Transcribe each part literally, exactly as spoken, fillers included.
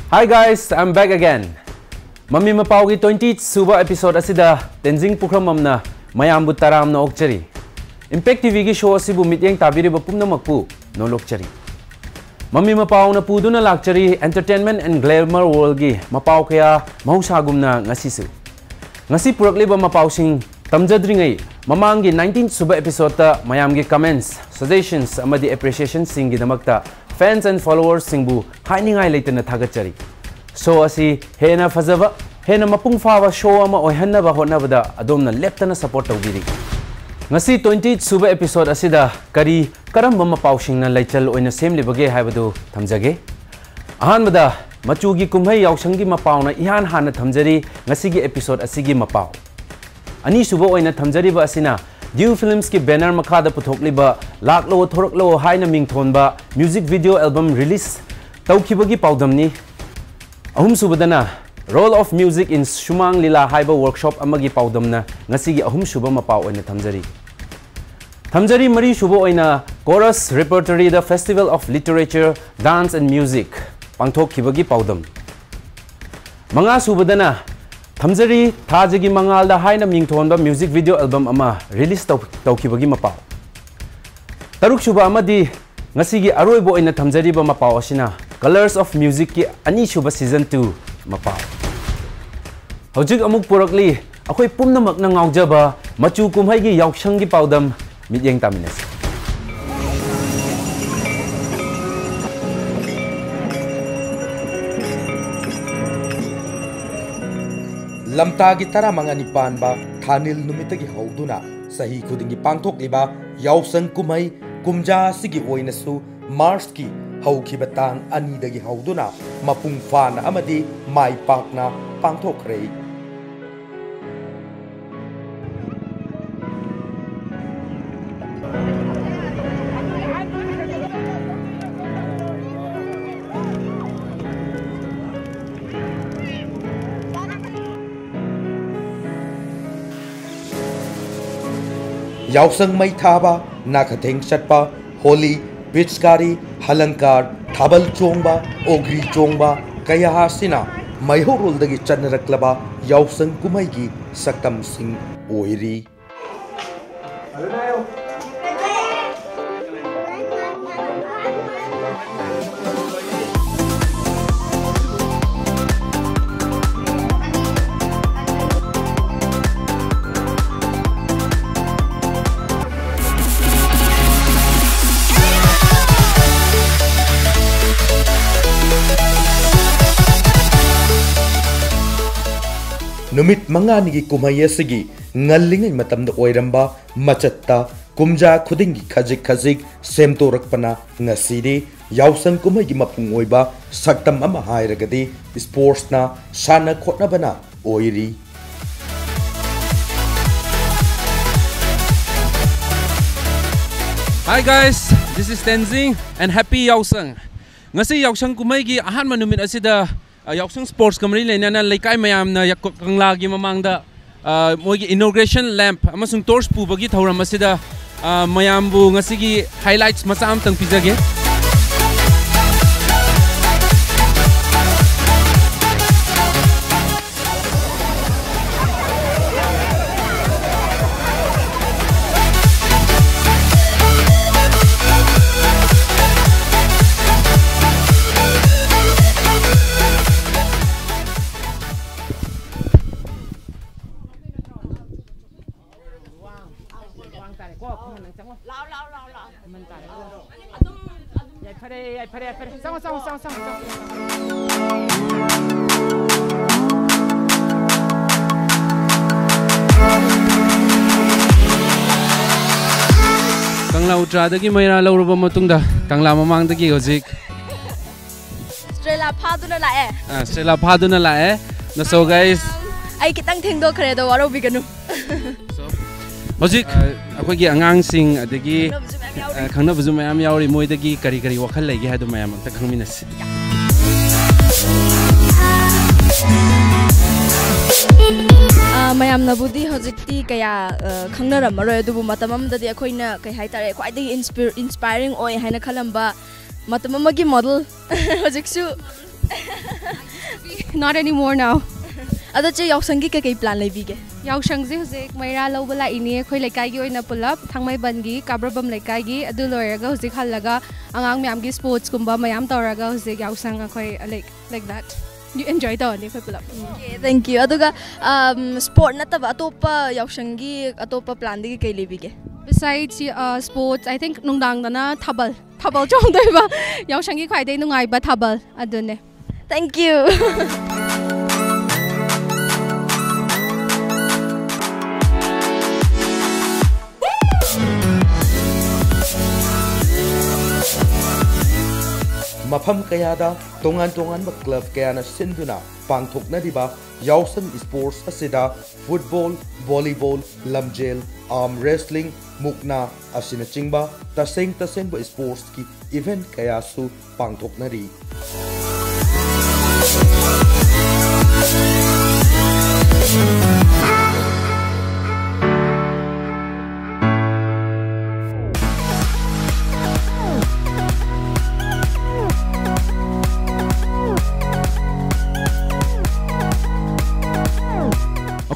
Hi guys, I'm back again. ꯃꯃꯤ ꯃꯄꯥꯎꯒꯤ twenty ꯁꯨꯕ episode ꯑꯁꯤꯗ ꯇꯦꯟꯖꯤꯡ ꯄꯨꯈ꯭ꯔꯝꯕꯝꯅ ꯃꯌꯥꯝꯕꯨ ꯇꯔꯥꯝꯅ ꯑꯣꯛꯆꯔꯤ꯫ Impact TVꯒꯤ show ꯑꯁꯤꯕꯨ ꯃꯤꯠꯌꯦꯡ ꯇꯥꯕꯤꯔꯤꯕ ꯄꯨꯝꯅꯃꯛꯄꯨ ꯅꯣꯂꯣꯛꯆꯔꯤ꯫ ꯃꯃꯤ ꯃꯄꯥꯎꯅ ꯄꯨꯗꯨꯅ ꯂꯥꯛꯆꯔꯤ entertainment and glamour worldꯒꯤ ꯃꯄꯥꯎ ꯀꯌꯥ, ꯃꯍꯧꯁꯥꯒꯨꯝꯅ ꯉꯁꯤꯁꯨ꯫ ꯉꯁꯤ ꯄꯨꯔꯛꯂꯤꯕ ꯃꯄꯥꯎꯁꯤꯡ ꯇꯝꯖꯗ꯭ꯔꯤꯉꯩ ꯃꯃꯥꯡꯒꯤ nineteen ꯁꯨꯕ episodeꯇ ꯃꯌꯥꯝꯒꯤ comments, suggestions ꯑꯃꯗꯤ appreciationꯁꯤꯡꯒꯤꯗꯃꯛꯇ fans and followersꯁꯤꯡꯕꯨ ꯍꯥꯏꯅꯤꯡꯉꯥꯏ ꯂꯩꯇꯅ ꯊꯥꯒꯠꯆꯔꯤ꯫ Show ꯑꯁꯤ ꯍꯦꯟꯅ ꯐꯖꯕ, ꯍꯦꯟꯅ ꯃꯄꯨꯡ ꯐꯥꯕ show ꯑꯃ ꯑꯣꯏꯍꯟꯅꯕ ꯍꯣꯠꯅꯕꯗ ꯑꯗꯣꯝꯅ ꯂꯦꯞꯇꯅ support ꯇꯧꯕꯤꯔꯤ꯫ ꯉꯁꯤ twenty ꯁꯨꯕ episode ꯑꯁꯤꯗ ꯀꯔꯤ, ꯀꯔꯝꯕ ꯃꯄꯥꯎꯁꯤꯡꯅ ꯂꯩꯆꯜ ꯑꯣꯏꯅ ꯁꯦꯝꯂꯤꯕꯒꯦ ꯍꯥꯏꯕꯗꯨ ꯊꯝꯖꯒꯦ꯫ ꯑꯍꯥꯟꯕꯗ, ꯃꯆꯨꯒꯤ ꯀꯨꯝꯍꯩ ꯌꯥꯎꯁꯪꯒꯤ ꯃꯄꯥꯎꯅ ꯏꯍꯥꯟ ꯍꯥꯟꯅ ꯊꯝꯖꯔꯤ ꯉꯁꯤꯒꯤ episode ꯑꯁꯤꯒꯤ ꯃꯄꯥꯎ꯫ ꯑꯅꯤꯁꯨꯕ ꯑꯣꯏꯅ ꯊꯝꯖꯔꯤꯕ ꯑꯁꯤꯅ Dew Filmsꯀꯤ banner ꯃꯈꯥꯗ ꯄꯨꯊꯣꯛꯂꯤꯕ ꯂꯥꯛꯂꯣ ꯊꯣꯔꯛꯂꯣ ꯍꯥꯏꯅ ꯃꯤꯡꯊꯣꯟꯕ music video album release ꯇꯧꯈꯤꯕꯒꯤ ꯄꯥꯎꯗꯝꯅꯤ꯫ ꯑꯍꯨꯝꯁꯨꯕꯗꯅ Role of Music in ꯁꯨꯃꯥꯡ ꯂꯤꯂꯥ ꯍꯥꯏꯕ workshop ꯑꯃꯒꯤ ꯄꯥꯎꯗꯝꯅ ꯉꯁꯤꯒꯤ ꯑꯍꯨꯝꯁꯨꯕ ꯃꯄꯥꯎ ꯑꯣꯏꯅ ꯊꯝꯖꯔꯤ꯫ ꯊꯝꯖꯔꯤ ꯃꯔꯤꯁꯨꯕ ꯑꯣꯏꯅ Chorus Repertoryꯗ Festival of Literature, Dance and Music ꯄꯥꯡꯊꯣꯛꯈꯤꯕꯒꯤ ꯄꯥꯎꯗꯝ꯫ ꯃꯉꯥꯁꯨꯕꯗꯅ ꯊꯝꯖꯔꯤ ꯊꯥꯖꯒꯤ ꯃꯉꯥꯜꯗ ꯍꯥꯏꯅ ꯃꯤꯡꯊꯣꯟꯕ music video album ꯑꯃ release ꯇꯧ-, ꯇꯧꯈꯤꯕꯒꯤ ꯃꯄꯥꯎ꯫ ꯇꯔꯨꯛꯁꯨꯕ ꯑꯃꯗꯤ ꯉꯁꯤꯒꯤ ꯑꯔꯣꯏꯕ ꯑꯣꯏꯅ ꯊꯝꯖꯔꯤꯕ ꯃꯄꯥꯎ ꯑꯁꯤꯅ Colours of Musicꯀꯤ ꯑꯅꯤꯁꯨꯕ season two ꯃꯄꯥꯎ꯫ ꯍꯧꯖꯤꯛ ꯑꯃꯨꯛ ꯄꯨꯔꯛꯂꯤ ꯑꯩꯈꯣꯏ ꯄꯨꯝꯅꯃꯛꯅ ꯉꯥꯎꯖꯕ ꯃꯆꯨ ꯀꯨꯝꯍꯩꯒꯤ ꯌꯥꯎꯁꯪꯒꯤ ꯄꯥꯎꯗꯝ꯫ ꯃꯤꯠꯌꯦꯡ ꯇꯥꯃꯤꯟꯅꯁꯤ꯫ ꯂꯝꯇꯥꯒꯤ ꯇꯔꯥꯃꯉꯥꯅꯤ ꯄꯥꯟꯕ ꯊꯥꯅꯤꯜ ꯅꯨꯃꯤꯠꯇꯒꯤ ꯍꯧꯗꯨꯅ ꯆꯍꯤ ꯈꯨꯗꯤꯡꯒꯤ ꯄꯥꯡꯊꯣꯛꯂꯤꯕ ꯌꯥꯎꯁꯪ ꯀꯨꯝꯍꯩ ꯀꯨꯝꯖꯥ ꯑꯁꯤꯒꯤ ꯑꯣꯏꯅꯁꯨ Marchꯀꯤ ꯍꯧꯈꯤꯕ ꯇꯥꯡ ꯑꯅꯤꯗꯒꯤ ꯍꯧꯗꯨꯅ ꯃꯄꯨꯡ ꯐꯥꯅ ꯑꯃꯗꯤ ꯃꯥꯏ ꯄꯥꯛꯅ ꯄꯥꯡꯊꯣꯛꯈ꯭ꯔꯦ꯫ ꯌꯥꯎꯁꯪ ꯃꯩ ꯊꯥꯕ, ꯅꯥꯀꯊꯦꯡ ꯆꯠꯄ, ꯍꯣꯂꯤ, ꯄꯤꯆꯀꯥꯔꯤ, ꯍꯂꯪꯀꯥꯔ, ꯊꯥꯕꯜ ꯆꯣꯡꯕ, ꯑꯣꯒ꯭ꯔꯤ ꯆꯣꯡꯕ, ꯀꯌꯥ ꯑꯁꯤꯅ ꯃꯩꯍꯧꯔꯣꯜꯗꯒꯤ ꯆꯠꯅꯔꯛꯂꯕ ꯌꯥꯎꯁꯪ ꯀꯨꯝꯍꯩꯒꯤ ꯁꯛꯇꯝꯁꯤꯡ ꯑꯣꯏꯔꯤ꯫ ꯅꯨꯃꯤꯠ ꯃꯉꯥꯅꯤꯒꯤ ꯀꯨꯝꯍꯩ ꯑꯁꯤꯒꯤ ꯉꯜꯂꯤꯉꯩ ꯃꯇꯝꯗ ꯑꯣꯏꯔꯝꯕ ꯃꯆꯠꯇ ꯀꯨꯝꯖꯥ ꯈꯨꯗꯤꯡꯒꯤ ꯈꯖꯤꯛ ꯈꯖꯤꯛ ꯁꯦꯝꯗꯣꯔꯛꯄꯅ ꯉꯁꯤꯗꯤ ꯌꯥꯎꯁꯪ ꯀꯨꯝꯍꯩꯒꯤ ꯃꯄꯨꯡ ꯑꯣꯏꯕ ꯁꯛꯇꯝ ꯑꯃ ꯍꯥꯏꯔꯒꯗꯤ sportsꯅ, ꯁꯥꯟꯅ ꯈꯣꯠꯅꯕꯅ ꯑꯣꯏꯔꯤ꯫ Hi guys, this is Tenzing and happy Yaosang. ꯉꯁꯤ ꯌꯥꯎꯁꯪ ꯀꯨꯝꯍꯩꯒꯤ ꯑꯍꯥꯟꯕ ꯅꯨꯃꯤꯠ ꯑꯁꯤꯗ, ꯑ, ꯌꯥꯎꯁꯪ sportsꯀ ꯃꯔꯤ ꯂꯩꯅꯅ ꯂꯩꯀꯥꯏ ꯃꯌꯥꯝꯅ ꯌꯥꯀꯣ-, ꯀꯪꯂꯥꯒꯤ ꯃꯃꯥꯡꯗ, ꯑ, ꯃꯣꯏꯒꯤ inauguration lamp ꯑꯃꯁꯨꯡ torch ꯄꯨꯕꯒꯤ ꯊꯧꯔꯝ ꯑꯁꯤꯗ, ꯑ, ꯃꯌꯥꯝꯕꯨ ꯉꯁꯤꯒꯤ highlights ꯃꯆꯥ ꯑꯃꯇꯪ ꯄꯤꯖꯒꯦ꯫ ꯌꯥꯏꯐꯔꯦ, ꯌꯥꯏꯐꯔꯦ, ꯌꯥꯏꯐꯔꯦ꯫ ꯆꯪꯉꯣ, ꯆꯪꯉꯣ, ꯆꯪꯉꯣ, ꯆꯪꯉꯣ, ꯆꯪꯉꯣ꯫ ꯀꯪꯂꯥ ꯎꯇ꯭ꯔꯥꯗꯒꯤ ꯃꯩꯔꯥ ꯂꯧꯔꯕ ꯃꯇꯨꯡꯗ ꯀꯪꯂꯥ ꯃꯃꯥꯡꯗꯒꯤ ꯍꯧꯖꯤꯛ ꯁ꯭ꯇ꯭ꯔꯦꯂꯥ ꯐꯥꯗꯨꯅ ꯂꯥꯛꯑꯦ꯫ ꯑ, ꯁ꯭ꯇ꯭ꯔꯦꯂꯥ ꯐꯥꯗꯨꯅ ꯂꯥꯛꯑꯦ꯫ ꯅꯁꯣ guys꯫ ꯑꯩ ꯈꯤꯇꯪ ꯊꯦꯡꯗꯣꯛꯈ꯭ꯔꯦ, ꯑꯗꯣ ꯋꯥꯔꯧꯕꯤꯒꯅꯨ꯫ So, ꯍꯧꯖꯤꯛ, ꯑ, ꯑꯩꯈꯣꯏꯒꯤ ꯑꯉꯥꯡꯁꯤꯡ ꯑꯗꯒꯤ, ꯈꯪꯅꯕꯁꯨ ꯃꯌꯥꯝ ꯌꯥꯎꯔꯤ꯫ ꯑ, ꯈꯪꯅꯕꯁꯨ ꯃꯌꯥꯝ ꯌꯥꯎꯔꯤ꯫ ꯃꯣꯏꯗꯒꯤ ꯀꯔꯤ ꯀꯔꯤ ꯋꯥꯈꯜ ꯂꯩꯒꯦ ꯍꯥꯏꯗꯣ ꯃꯌꯥꯝ ꯑꯝꯇ ꯈꯪꯃꯤꯟꯅꯁꯤ꯫ ꯑ, ꯃꯌꯥꯝꯅꯕꯨꯗꯤ ꯍꯧꯖꯤꯛꯇꯤ ꯀꯌꯥ, ꯑ, ꯈꯪꯅꯔꯝꯃꯔꯣꯏ, ꯑꯗꯨꯕꯨ ꯃꯇꯝ ꯑꯃꯗꯗꯤ ꯑꯩꯈꯣꯏꯅ, ꯀꯩ ꯍꯥꯏꯇꯥꯔꯦ, ꯈ꯭ꯋꯥꯏꯗꯒꯤ inspir-, inspiring ꯑꯣꯏ ꯍꯥꯏꯅ ꯈꯜꯂꯝꯕ ꯃꯇꯝ ꯑꯃꯒꯤ model ꯍꯧꯖꯤꯛꯁꯨ Not anymore now. ꯑꯗꯣ ꯆꯦ, ꯌꯥꯎꯁꯪꯒꯤ ꯀꯩꯀꯩ plan ꯂꯩꯕꯤꯒꯦ? ꯌꯥꯎꯁꯪꯁꯦ ꯍꯧꯖꯤꯛ ꯃꯩꯔꯥ ꯂꯧꯕ ꯂꯥꯛꯏꯅꯦ ꯑꯩꯈꯣꯏ ꯂꯩꯀꯥꯏꯒꯤ ꯑꯣꯏꯅ ꯄꯨꯂꯞ, ꯊꯥꯡꯃꯩꯕꯟꯒꯤ ꯀꯥꯕ꯭ꯔꯕꯝ ꯂꯩꯀꯥꯏꯒꯤ꯫ ꯑꯗꯨ ꯂꯣꯏꯔꯒ ꯍꯧꯖꯤꯛ ꯍꯜꯂꯒ ꯑꯉꯥꯡ ꯃꯌꯥꯝꯒꯤ sports ꯀꯨꯝꯕ ꯃꯌꯥꯝ ꯇꯧꯔꯒ ꯍꯧꯖꯤꯛ ꯌꯥꯎꯁꯪ ꯑꯩꯈꯣꯏ, like, like that, enjoy ꯇꯧꯔꯅꯤ ꯑꯩꯈꯣꯏ ꯄꯨꯂꯞ꯫ ꯎꯝ꯫ Okay, thank you. ꯑꯗꯨꯒ, um, sport ꯅꯠꯇꯕ ꯑꯇꯣꯞꯄ ꯌꯥꯎꯁꯪꯒꯤ ꯑꯇꯣꯞꯄ planꯗꯤ ꯀꯩ ꯂꯩꯕꯤꯒꯦ? Besides, uh, sports, I think ꯅꯨꯡꯗꯥꯡꯗꯅ ꯊꯥꯕꯜ, ꯊꯥꯕꯜ ꯆꯣꯡꯗꯣꯏꯕ꯫ ꯌꯥꯎꯁꯪꯒꯤ ꯈ꯭ꯋꯥꯏꯗꯩ ꯅꯨꯡꯉꯥꯏꯕ ꯊꯥꯕꯜ ꯑꯗꯨꯅꯦ꯫ Thank you. ꯃꯐꯝ ꯀꯌꯥꯗ ꯇꯣꯉꯥꯟ ꯇꯣꯉꯥꯟꯕ club ꯀꯌꯥꯅ ꯁꯤꯟꯗꯨꯅ ꯄꯥꯡꯊꯣꯛꯅꯔꯤꯕ ꯌꯥꯎꯁꯪ sports ꯑꯁꯤꯗ football, volleyball, ꯂꯝꯖꯦꯜ, arm wrestling, ꯃꯨꯛꯅꯥ ꯑꯁꯤꯅꯆꯤꯡꯕ ꯇꯁꯦꯡ ꯇꯁꯦꯡꯕ sportsꯀꯤ event ꯀꯌꯥꯁꯨ ꯄꯥꯡꯊꯣꯛꯅꯔꯤ꯫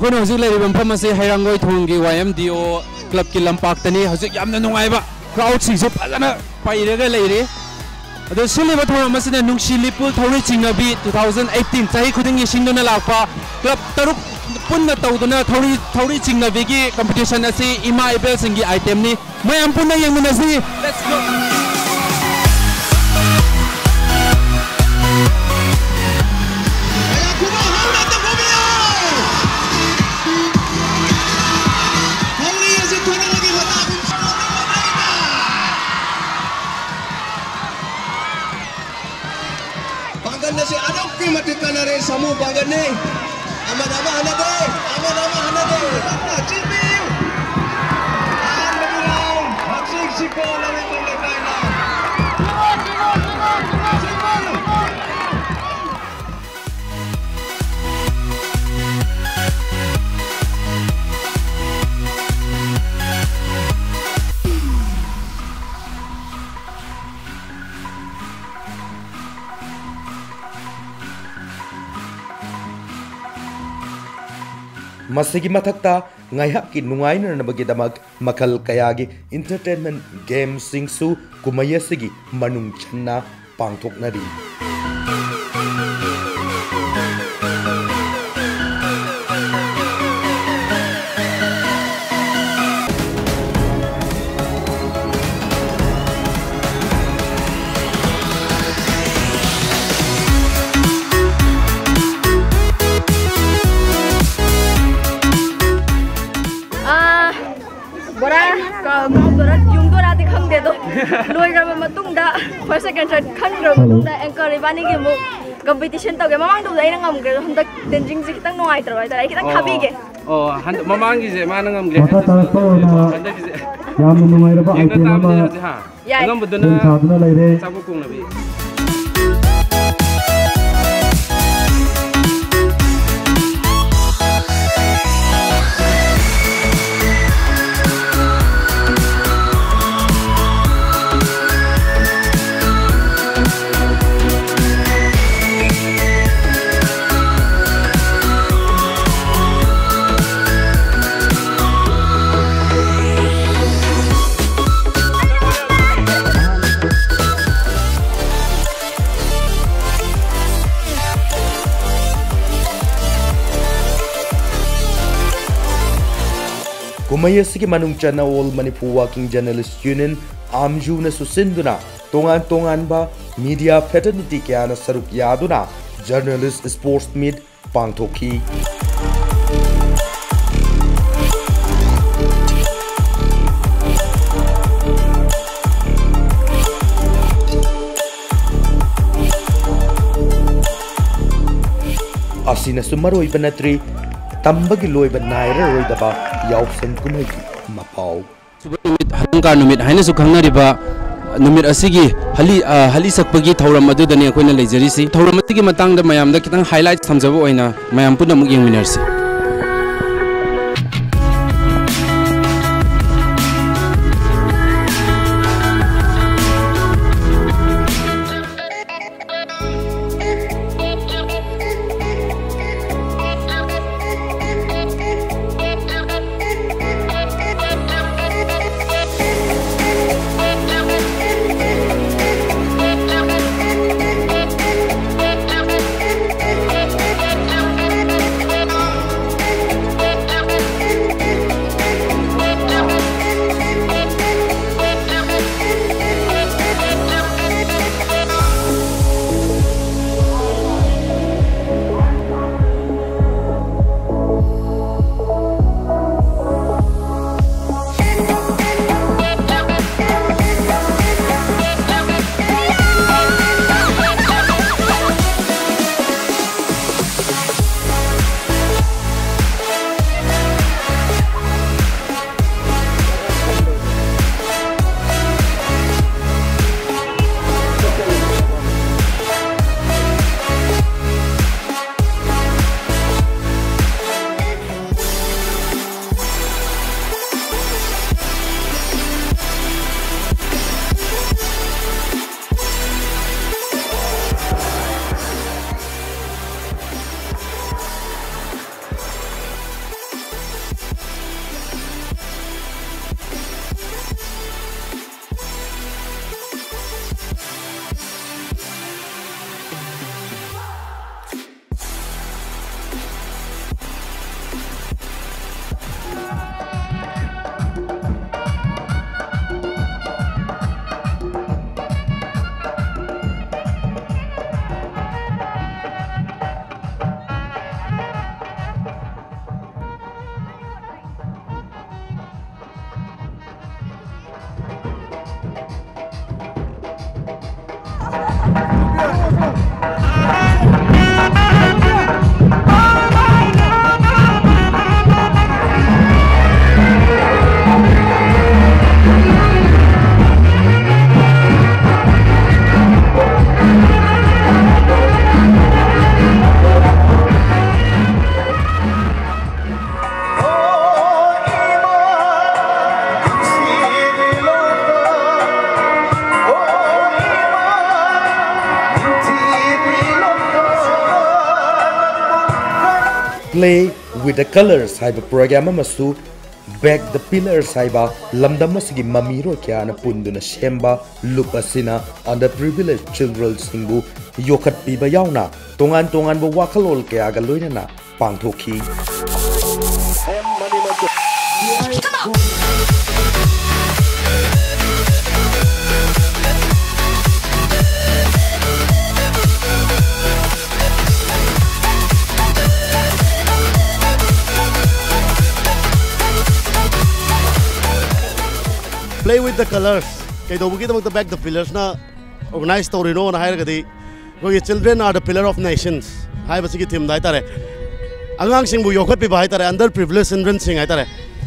ꯑꯩꯈꯣꯏꯅ ꯍꯧꯖꯤꯛ ꯂꯩꯔꯤꯕ ꯃꯐꯝ ꯑꯁꯤ ꯍꯩꯔꯥꯡꯒꯣꯏ ꯊꯣꯡꯒꯤ Y M D O clubꯀꯤ ꯂꯝꯄꯥꯛꯇꯅꯤ꯫ ꯍꯧꯖꯤꯛ ꯌꯥꯝꯅ ꯅꯨꯡꯉꯥꯏꯕ crowdꯁꯤꯡꯁꯦ ꯐꯖꯅ ꯄꯩꯔꯒ ꯂꯩꯔꯤ꯫ ꯑꯗꯣ ꯁꯤꯜꯂꯤꯕ ꯊꯧꯔꯝ ꯑꯁꯤꯅ ꯅꯨꯡꯁꯤ ꯂꯤꯄꯨ ꯊꯧꯔꯤ ꯆꯤꯡꯅꯕꯤ two thousand eighteen ꯆꯍꯤ ꯈꯨꯗꯤꯡꯒꯤ ꯁꯤꯟꯗꯨꯅ ꯂꯥꯛꯄ club ꯇꯔꯨꯛ ꯄꯨꯟꯅ ꯇꯧꯗꯨꯅ ꯊꯧꯔꯤ, ꯊꯧꯔꯤ ꯆꯤꯡꯅꯕꯤꯒꯤ competition ꯑꯁꯤ ꯏꯃꯥ ꯏꯕꯦꯜꯁꯤꯡꯒꯤ itemꯅꯤ꯫ ꯃꯌꯥꯝ ꯄꯨꯟꯅ ꯌꯦꯡꯃꯤꯟꯅꯁꯤ꯫ Let's go. ꯄꯥꯡꯒꯜ ꯑꯁꯤ ꯑꯗꯨꯛꯀꯤ ꯃꯇꯤꯛ ꯀꯟꯅꯔꯦ, ꯁꯥꯃꯨ ꯄꯥꯡꯒꯜꯅꯤ꯫ ꯑꯃꯅ ꯑꯃ ꯍꯟꯅꯗꯦ, ꯑꯃꯅ ꯑꯃ ꯍꯟꯅꯗꯦ꯫ ꯀꯟꯅ ꯆꯦꯟꯕꯤꯌꯨ꯫ ꯑꯍꯥꯟꯕꯒꯤ round ꯍꯧꯖꯤꯛ ꯁꯤꯀꯣ ꯂꯧꯔꯤꯕ ꯂꯩꯀꯥꯏꯅ꯫ ꯃꯁꯤꯒꯤ ꯃꯊꯛꯇ ꯉꯥꯏꯍꯥꯛꯀꯤ ꯅꯨꯡꯉꯥꯏꯅꯅꯕꯒꯤꯗꯃꯛ ꯃꯈꯜ ꯀꯌꯥꯒꯤ entertainment gameꯁꯤꯡꯁꯨ ꯀꯨꯝꯍꯩ ꯑꯁꯤꯒꯤ ꯃꯅꯨꯡ ꯆꯟꯅ ꯄꯥꯡꯊꯣꯛꯅꯔꯤ꯫ ꯑꯥ, ꯕꯣꯔꯥ ꯀ-, ꯀꯥꯎꯗꯣꯏꯔꯥ, ꯌꯨꯡꯗꯣꯏꯔꯥꯗꯤ ꯈꯪꯗꯦ, ꯑꯗꯣ ꯂꯣꯏꯈ꯭ꯔꯕ ꯃꯇꯨꯡꯗ, first, second, third ꯈꯟꯈ꯭ꯔꯕ ꯃꯇꯨꯡꯗ, anchor ꯏꯕꯥꯅꯤꯒꯤ ꯑꯃꯨꯛ competition ꯇꯧꯒꯦ꯫ ꯃꯃꯥꯡꯗꯕꯨꯗꯤ ꯑꯩꯅ ꯉꯝꯈ꯭ꯔꯦ, ꯑꯗꯣ ꯍꯟꯗꯛ ꯇꯦꯟꯖꯤꯡꯁꯦ ꯈꯤꯇꯪ ꯅꯨꯡꯉꯥꯏꯇ꯭ꯔꯕ ꯍꯥꯏꯇꯥꯔꯦ, ꯑꯩ ꯈꯤꯇꯪ ꯑꯣ, ꯊꯥꯕꯤꯒꯦ꯫ ꯑꯣ, ꯍꯟꯗꯛ, ꯃꯃꯥꯡꯒꯤꯁꯦ ꯃꯥꯅ ꯉꯝꯈ꯭ꯔꯦ, ꯃꯈꯥ ꯍꯟꯗꯛꯀꯤꯁꯦ ꯇꯥꯔꯛꯄ ꯑꯣꯏꯅ ꯍꯟꯗꯛꯀꯤꯁꯦ ꯌꯥꯝꯅ ꯅꯨꯡꯉꯥꯏꯔꯕ ꯌꯦꯡꯅ item ꯑꯃ ꯇꯥꯕꯅꯦ ꯍꯧꯖꯤꯛ, ꯍꯥ? ꯌꯥꯏ꯫ ꯑꯉꯝꯕꯗꯨꯅ ꯁꯦꯝ ꯁꯥꯗꯨꯅ ꯂꯩꯔꯦ꯫ ꯆꯥꯛꯄꯨ ꯀꯣꯡꯅꯕꯤ꯫ ꯀꯨꯝꯍꯩ ꯑꯁꯤꯒꯤ ꯃꯅꯨꯡ ꯆꯟꯅ All Manipur Working Journalist Union, ꯑꯥꯝꯖꯨꯅꯁꯨ ꯁꯤꯟꯗꯨꯅ ꯇꯣꯉꯥꯟ ꯇꯣꯉꯥꯟꯕ media fraternity ꯀꯌꯥꯅ ꯁꯔꯨꯛ ꯌꯥꯗꯨꯅ journalist sports meet ꯄꯥꯡꯊꯣꯛꯈꯤ꯫ ꯑꯁꯤꯅꯁꯨ ꯃꯔꯨꯑꯣꯏꯕ ꯅꯠꯇ꯭ꯔꯤ, ꯇꯝꯕꯒꯤ ꯂꯣꯏꯕ ꯅꯥꯏꯔꯔꯣꯏꯗꯕ ꯌꯥꯎꯁꯪ ꯀꯨꯝꯍꯩꯒꯤ ꯃꯄꯥꯎ꯫ ꯁꯨꯕ ꯅꯨꯃꯤꯠ, ꯍꯂꯪꯀꯥꯔ ꯅꯨꯃꯤꯠ ꯍꯥꯏꯅꯁꯨ ꯈꯪꯅꯔꯤꯕ ꯅꯨꯃꯤꯠ ꯑꯁꯤꯒꯤ ꯍꯂꯤ-, ꯑ, ꯍꯂꯤ ꯁꯛꯄꯒꯤ ꯊꯧꯔꯝ ꯑꯗꯨꯗꯅꯤ ꯑꯩꯈꯣꯏꯅ ꯂꯩꯖꯔꯤꯁꯤ꯫ ꯊꯧꯔꯝ ꯑꯁꯤꯒꯤ ꯃꯇꯥꯡꯗ ꯃꯌꯥꯝꯗ ꯈꯤꯇꯪ highlight ꯊꯝꯖꯕ ꯑꯣꯏꯅ ꯃꯌꯥꯝ ꯄꯨꯟꯅ ꯑꯃꯨꯛ ꯌꯦꯡꯃꯤꯟꯅꯔꯁꯤ꯫ Play with the Colors ꯍꯥꯏꯕ program ꯑꯃꯁꯨ Back the Pillars ꯍꯥꯏꯕ ꯂꯝꯗꯝ ꯑꯁꯤꯒꯤ ꯃꯃꯤꯔꯣꯏ ꯀꯌꯥꯅ ꯄꯨꯟꯗꯨꯅ ꯁꯦꯝꯕ ꯂꯨꯞ ꯑꯁꯤꯅ underprivileged childrenꯁꯤꯡꯕꯨ ꯌꯣꯛꯈꯠꯄꯤꯕ ꯌꯥꯎꯅ ꯇꯣꯉꯥꯟ ꯇꯣꯉꯥꯟꯕ ꯋꯥꯈꯜꯂꯣꯟ ꯀꯌꯥꯒ ꯂꯣꯏꯅꯅ ꯄꯥꯡꯊꯣꯛꯈꯤ꯫ Play with the Colors ꯀꯩꯗꯧꯕꯒꯤꯗꯃꯛꯇ Back the Pillars ꯅ organize ꯇꯧꯔꯤꯅꯣꯅ ꯍꯥꯏꯔꯒꯗꯤ, ꯑꯩꯈꯣꯏꯒꯤ Children are the Pillar of Nations ꯍꯥꯏꯕꯁꯤꯒꯤ theme ꯗ ꯍꯥꯏꯇꯥꯔꯦ, ꯑꯉꯥꯡꯁꯤꯡꯕꯨ ꯌꯣꯛꯈꯠꯄꯤꯕ ꯍꯥꯏꯇꯥꯔꯦ, underprivileged children ꯁꯤꯡ ꯍꯥꯏꯇꯥꯔꯦ,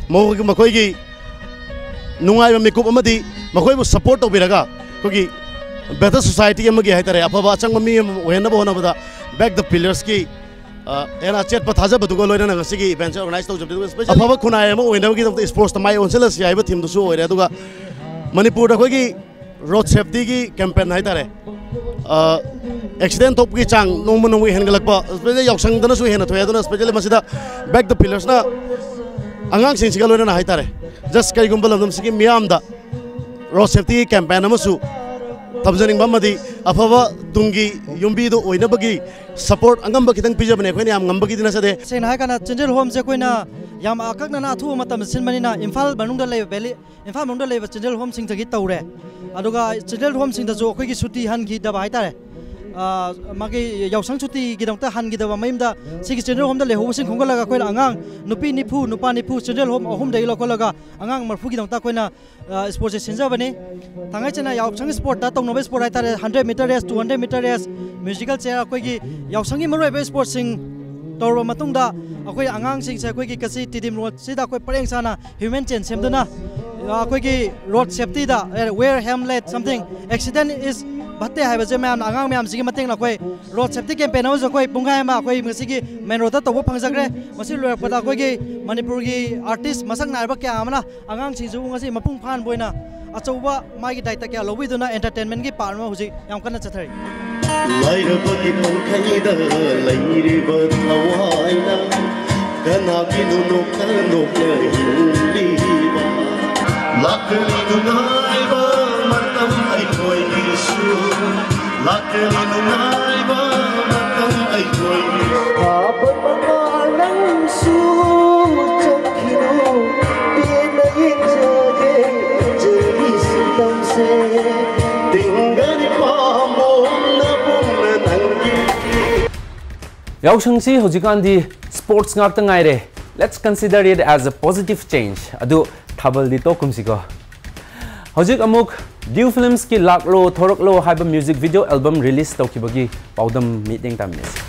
ꯃꯈꯣꯏꯒꯤ, ꯃꯈꯣꯏꯒꯤ ꯅꯨꯡꯉꯥꯏꯕ ꯃꯤꯀꯨꯞ ꯑꯃꯗꯤ ꯃꯈꯣꯏꯕꯨ support ꯇꯧꯕꯤꯔꯒ ꯑꯩꯈꯣꯏꯒꯤ better society ꯑꯃꯒꯤ ꯍꯥꯏꯇꯥꯔꯦ, ꯑꯐꯕ ꯑꯆꯪꯕ ꯃꯤ ꯑꯃ ꯑꯣꯏꯍꯟꯅꯕ ꯍꯣꯠꯅꯕꯗ Back the Pillars ꯀꯤ, ꯑ, ꯍꯦꯟꯅ ꯑꯆꯦꯠꯄ ꯊꯥꯖꯕꯗꯨꯒ ꯂꯣꯏꯅꯅ ꯉꯁꯤꯒꯤ event ꯁꯦ organize ꯇꯧꯖꯕꯅꯤ꯫ ꯑꯗꯨꯒ specially ꯑꯐꯕ ꯈꯨꯟꯅꯥꯏ ꯑꯃ ꯑꯣꯏꯅꯕꯒꯤꯗꯃꯛꯇ sports ꯇ ꯃꯥꯏ ꯑꯣꯟꯁꯤꯜꯂꯁꯤ ꯍꯥꯏꯕ theme ꯗꯨꯁꯨ ꯑꯣꯏꯔꯦ꯫ ꯑꯗꯨꯒ ꯃꯅꯤꯄꯨꯔꯗ ꯑꯩꯈꯣꯏꯒꯤ road safety ꯒꯤ campaign ꯍꯥꯏꯇꯥꯔꯦ, ꯑ, accident ꯊꯣꯛꯄꯒꯤ ꯆꯥꯡ ꯅꯣꯡꯃ ꯅꯣꯡꯃꯒꯤ ꯍꯦꯟꯒꯠꯂꯛꯄ, especially ꯌꯥꯎꯁꯪꯗꯅꯁꯨ ꯍꯦꯟꯅ ꯊꯣꯛꯑꯦ꯫ ꯑꯗꯨꯅ specially ꯃꯁꯤꯗ Back the Pillars ꯅ ꯑꯉꯥꯡꯁꯤꯡꯁꯤꯒ ꯂꯣꯏꯅꯅ ꯍꯥꯏꯇꯥꯔꯦ, just ꯀꯔꯤꯒꯨꯝꯕ ꯂꯝꯗꯝꯁꯤꯒꯤ ꯃꯤꯌꯥꯝꯗ road safety ꯒꯤ campaign ꯑꯃꯁꯨ ꯊꯝꯖꯅꯤꯡꯕ ꯑꯃꯗꯤ ꯑꯐꯕ ꯇꯨꯡꯒꯤ ꯌꯨꯝꯕꯤꯗꯨ ꯑꯣꯏꯅꯕꯒꯤ support ꯑꯉꯝꯕ ꯈꯤꯇꯪ ꯄꯤꯖꯕꯅꯦ꯫ ꯑꯩꯈꯣꯏꯅ ꯌꯥꯝ ꯉꯝꯕꯒꯤꯗꯤ ꯅꯠꯆꯗꯦ꯫ ꯁꯦꯡꯅ ꯍꯥꯏꯔꯀꯥꯟꯗ Children Home ꯁꯦ ꯑꯩꯈꯣꯏꯅ ꯌꯥꯝ ꯑꯀꯛꯅꯅ ꯑꯊꯨꯕ ꯃꯇꯝꯗ ꯁꯤꯟꯕꯅꯤꯅ ꯏꯝꯐꯥꯜ ꯃꯅꯨꯡꯗ ꯂꯩꯕ valley, ꯏꯝꯐꯥꯜ ꯃꯅꯨꯡꯗ ꯂꯩꯕ Children Home ꯁꯤꯡꯗꯒꯤ ꯇꯧꯔꯦ꯫ ꯑꯗꯨꯒ Children Home ꯁꯤꯡꯗꯁꯨ ꯑꯩꯈꯣꯏꯒꯤ ꯁꯨꯇꯤ ꯍꯟꯈꯤꯗꯕ ꯍꯥꯏꯇꯥꯔꯦ꯫ ꯑ, ꯃꯥꯒꯤ ꯌꯥꯎꯁꯪ ꯁꯨꯇꯤꯒꯤꯗꯃꯛꯇ ꯍꯟꯈꯤꯗꯕ ꯃꯌꯨꯝꯗ ꯁꯤꯒꯤ Children Home ꯗ ꯂꯩꯍꯧꯕꯁꯤꯡ ꯈꯣꯝꯒꯠꯂꯒ ꯑꯩꯈꯣꯏꯅ ꯑꯉꯥꯡ ꯅꯨꯄꯤ ꯅꯤꯐꯨ, ꯅꯨꯄꯥ ꯅꯤꯐꯨ Children Home ꯑꯍꯨꯝꯗꯒꯤ ꯂꯧꯈꯠꯂꯒ ꯑꯉꯥꯡ ꯃꯔꯤꯐꯨꯒꯤꯗꯃꯛꯇ ꯑꯩꯈꯣꯏꯅ, ꯑ, sports ꯁꯦ ꯁꯤꯟꯖꯕꯅꯤ꯫ ꯊꯥꯡꯒꯩ ꯁꯦꯡꯅ ꯌꯥꯎꯁꯪ sport ꯇ ꯇꯧꯅꯕ sport ꯍꯥꯏꯇꯥꯔꯦ, hundred meter race, two hundred meter race, musical chair, ꯑꯩꯈꯣꯏꯒꯤ ꯌꯥꯎꯁꯪꯒꯤ ꯃꯔꯨꯑꯣꯏꯕ sports ꯁꯤꯡ ꯇꯧꯔꯕ ꯃꯇꯨꯡꯗ ꯑꯩꯈꯣꯏ ꯑꯉꯥꯡꯁꯤꯡꯁꯦ ꯑꯩꯈꯣꯏꯒꯤ ꯀꯁꯤ ꯇꯤꯗꯤꯝ ꯔꯣꯗꯁꯤꯗ ꯑꯩꯈꯣꯏ ꯄꯔꯦꯡ ꯁꯥꯅ human chain ꯁꯦꯝꯗꯨꯅ, ꯑ, ꯑꯩꯈꯣꯏꯒꯤ road safety ꯗ, ꯑ, wear helmet, something, accident is ꯐꯠꯇꯦ ꯍꯥꯏꯕꯁꯦ ꯃꯌꯥꯝꯅ, ꯑꯉꯥꯡ ꯃꯌꯥꯝꯁꯤꯒꯤ ꯃꯇꯦꯡꯅ ꯑꯩꯈꯣꯏ road safety campaign ꯑꯃꯁꯨ ꯑꯩꯈꯣꯏ ꯄꯨꯡꯈꯥꯏ ꯑꯃ ꯑꯩꯈꯣꯏ ꯉꯁꯤꯒꯤ main road ꯇ ꯇꯧꯕ ꯐꯪꯖꯈ꯭ꯔꯦ꯫ ꯃꯁꯤ ꯂꯣꯏꯔꯛꯄꯗ ꯑꯩꯈꯣꯏꯒꯤ ꯃꯅꯤꯄꯨꯔꯒꯤ artist ꯃꯁꯛ ꯅꯥꯏꯔꯕ ꯀꯌꯥ ꯑꯃꯅ ꯑꯉꯥꯡꯁꯤꯡꯁꯤꯕꯨ ꯉꯁꯤ ꯃꯄꯨꯡ ꯐꯥꯍꯟꯕ ꯑꯣꯏꯅ ꯑꯆꯧꯕ ꯃꯥꯒꯤ ꯗꯥꯏꯇ ꯀꯌꯥ ꯂꯧꯕꯤꯗꯨꯅ entertainment ꯀꯤ part ꯑꯃ ꯍꯧꯖꯤꯛ ꯌꯥꯝ ꯀꯟꯅ ꯆꯠꯊꯔꯤ꯫ ꯂꯥꯏꯔꯕꯒꯤ ꯄꯪꯈꯩꯗ ꯂꯩꯔꯤꯕ ꯊꯋꯥꯏꯅ ꯀꯅꯥꯒꯤꯅꯣ ꯅꯣꯛꯇ ꯅꯣꯛꯅ ꯍꯤꯡꯂꯤꯕ? ꯂꯥꯛꯀꯅꯤ ꯅꯨꯡꯉꯥꯏꯕ ꯃꯇꯝ ꯑꯩꯈꯣꯏꯒꯤꯁꯨ, ꯂꯥꯛꯀꯅꯤ ꯅꯨꯡꯉꯥꯏꯕ ꯃꯇꯝ ꯑꯩꯈꯣꯏꯒꯤꯁꯨ꯫ ꯊꯥꯕ ꯃꯉꯥ ꯅꯪꯁꯨ ꯆꯠꯈꯤꯅꯨ, ꯄꯦꯟꯅ ꯌꯦꯡꯖꯒꯦ ꯆꯦꯔꯤ ꯁꯤꯡꯗꯝꯁꯦ꯫ ꯇꯤꯡꯒꯅꯤ ꯄꯥꯝꯕꯣꯝꯅ ꯄꯨꯝꯅ ꯅꯪꯒꯤ꯫ ꯌꯥꯎꯁꯪꯁꯤ ꯍꯧꯖꯤꯛꯀꯥꯟꯗꯤ sports ꯉꯥꯛꯇ ꯉꯥꯏꯔꯦ꯫ Let's consider it as a positive change. ꯑꯗꯨ ꯊꯥꯕꯜꯗꯤ ꯇꯣꯛꯀꯨꯝꯁꯤꯀꯣ꯫ ꯍꯧꯖꯤꯛ ꯑꯃꯨꯛ Dew Filmsꯀꯤ ꯂꯥꯛꯂꯣ ꯊꯣꯔꯛꯂꯣ ꯍꯥꯏꯕ music video album release ꯇꯧꯈꯤꯕꯒꯤ ꯄꯥꯎꯗꯝ ꯃꯤꯠꯌꯦꯡ ꯇꯥꯃꯤꯟꯅꯁꯤ꯫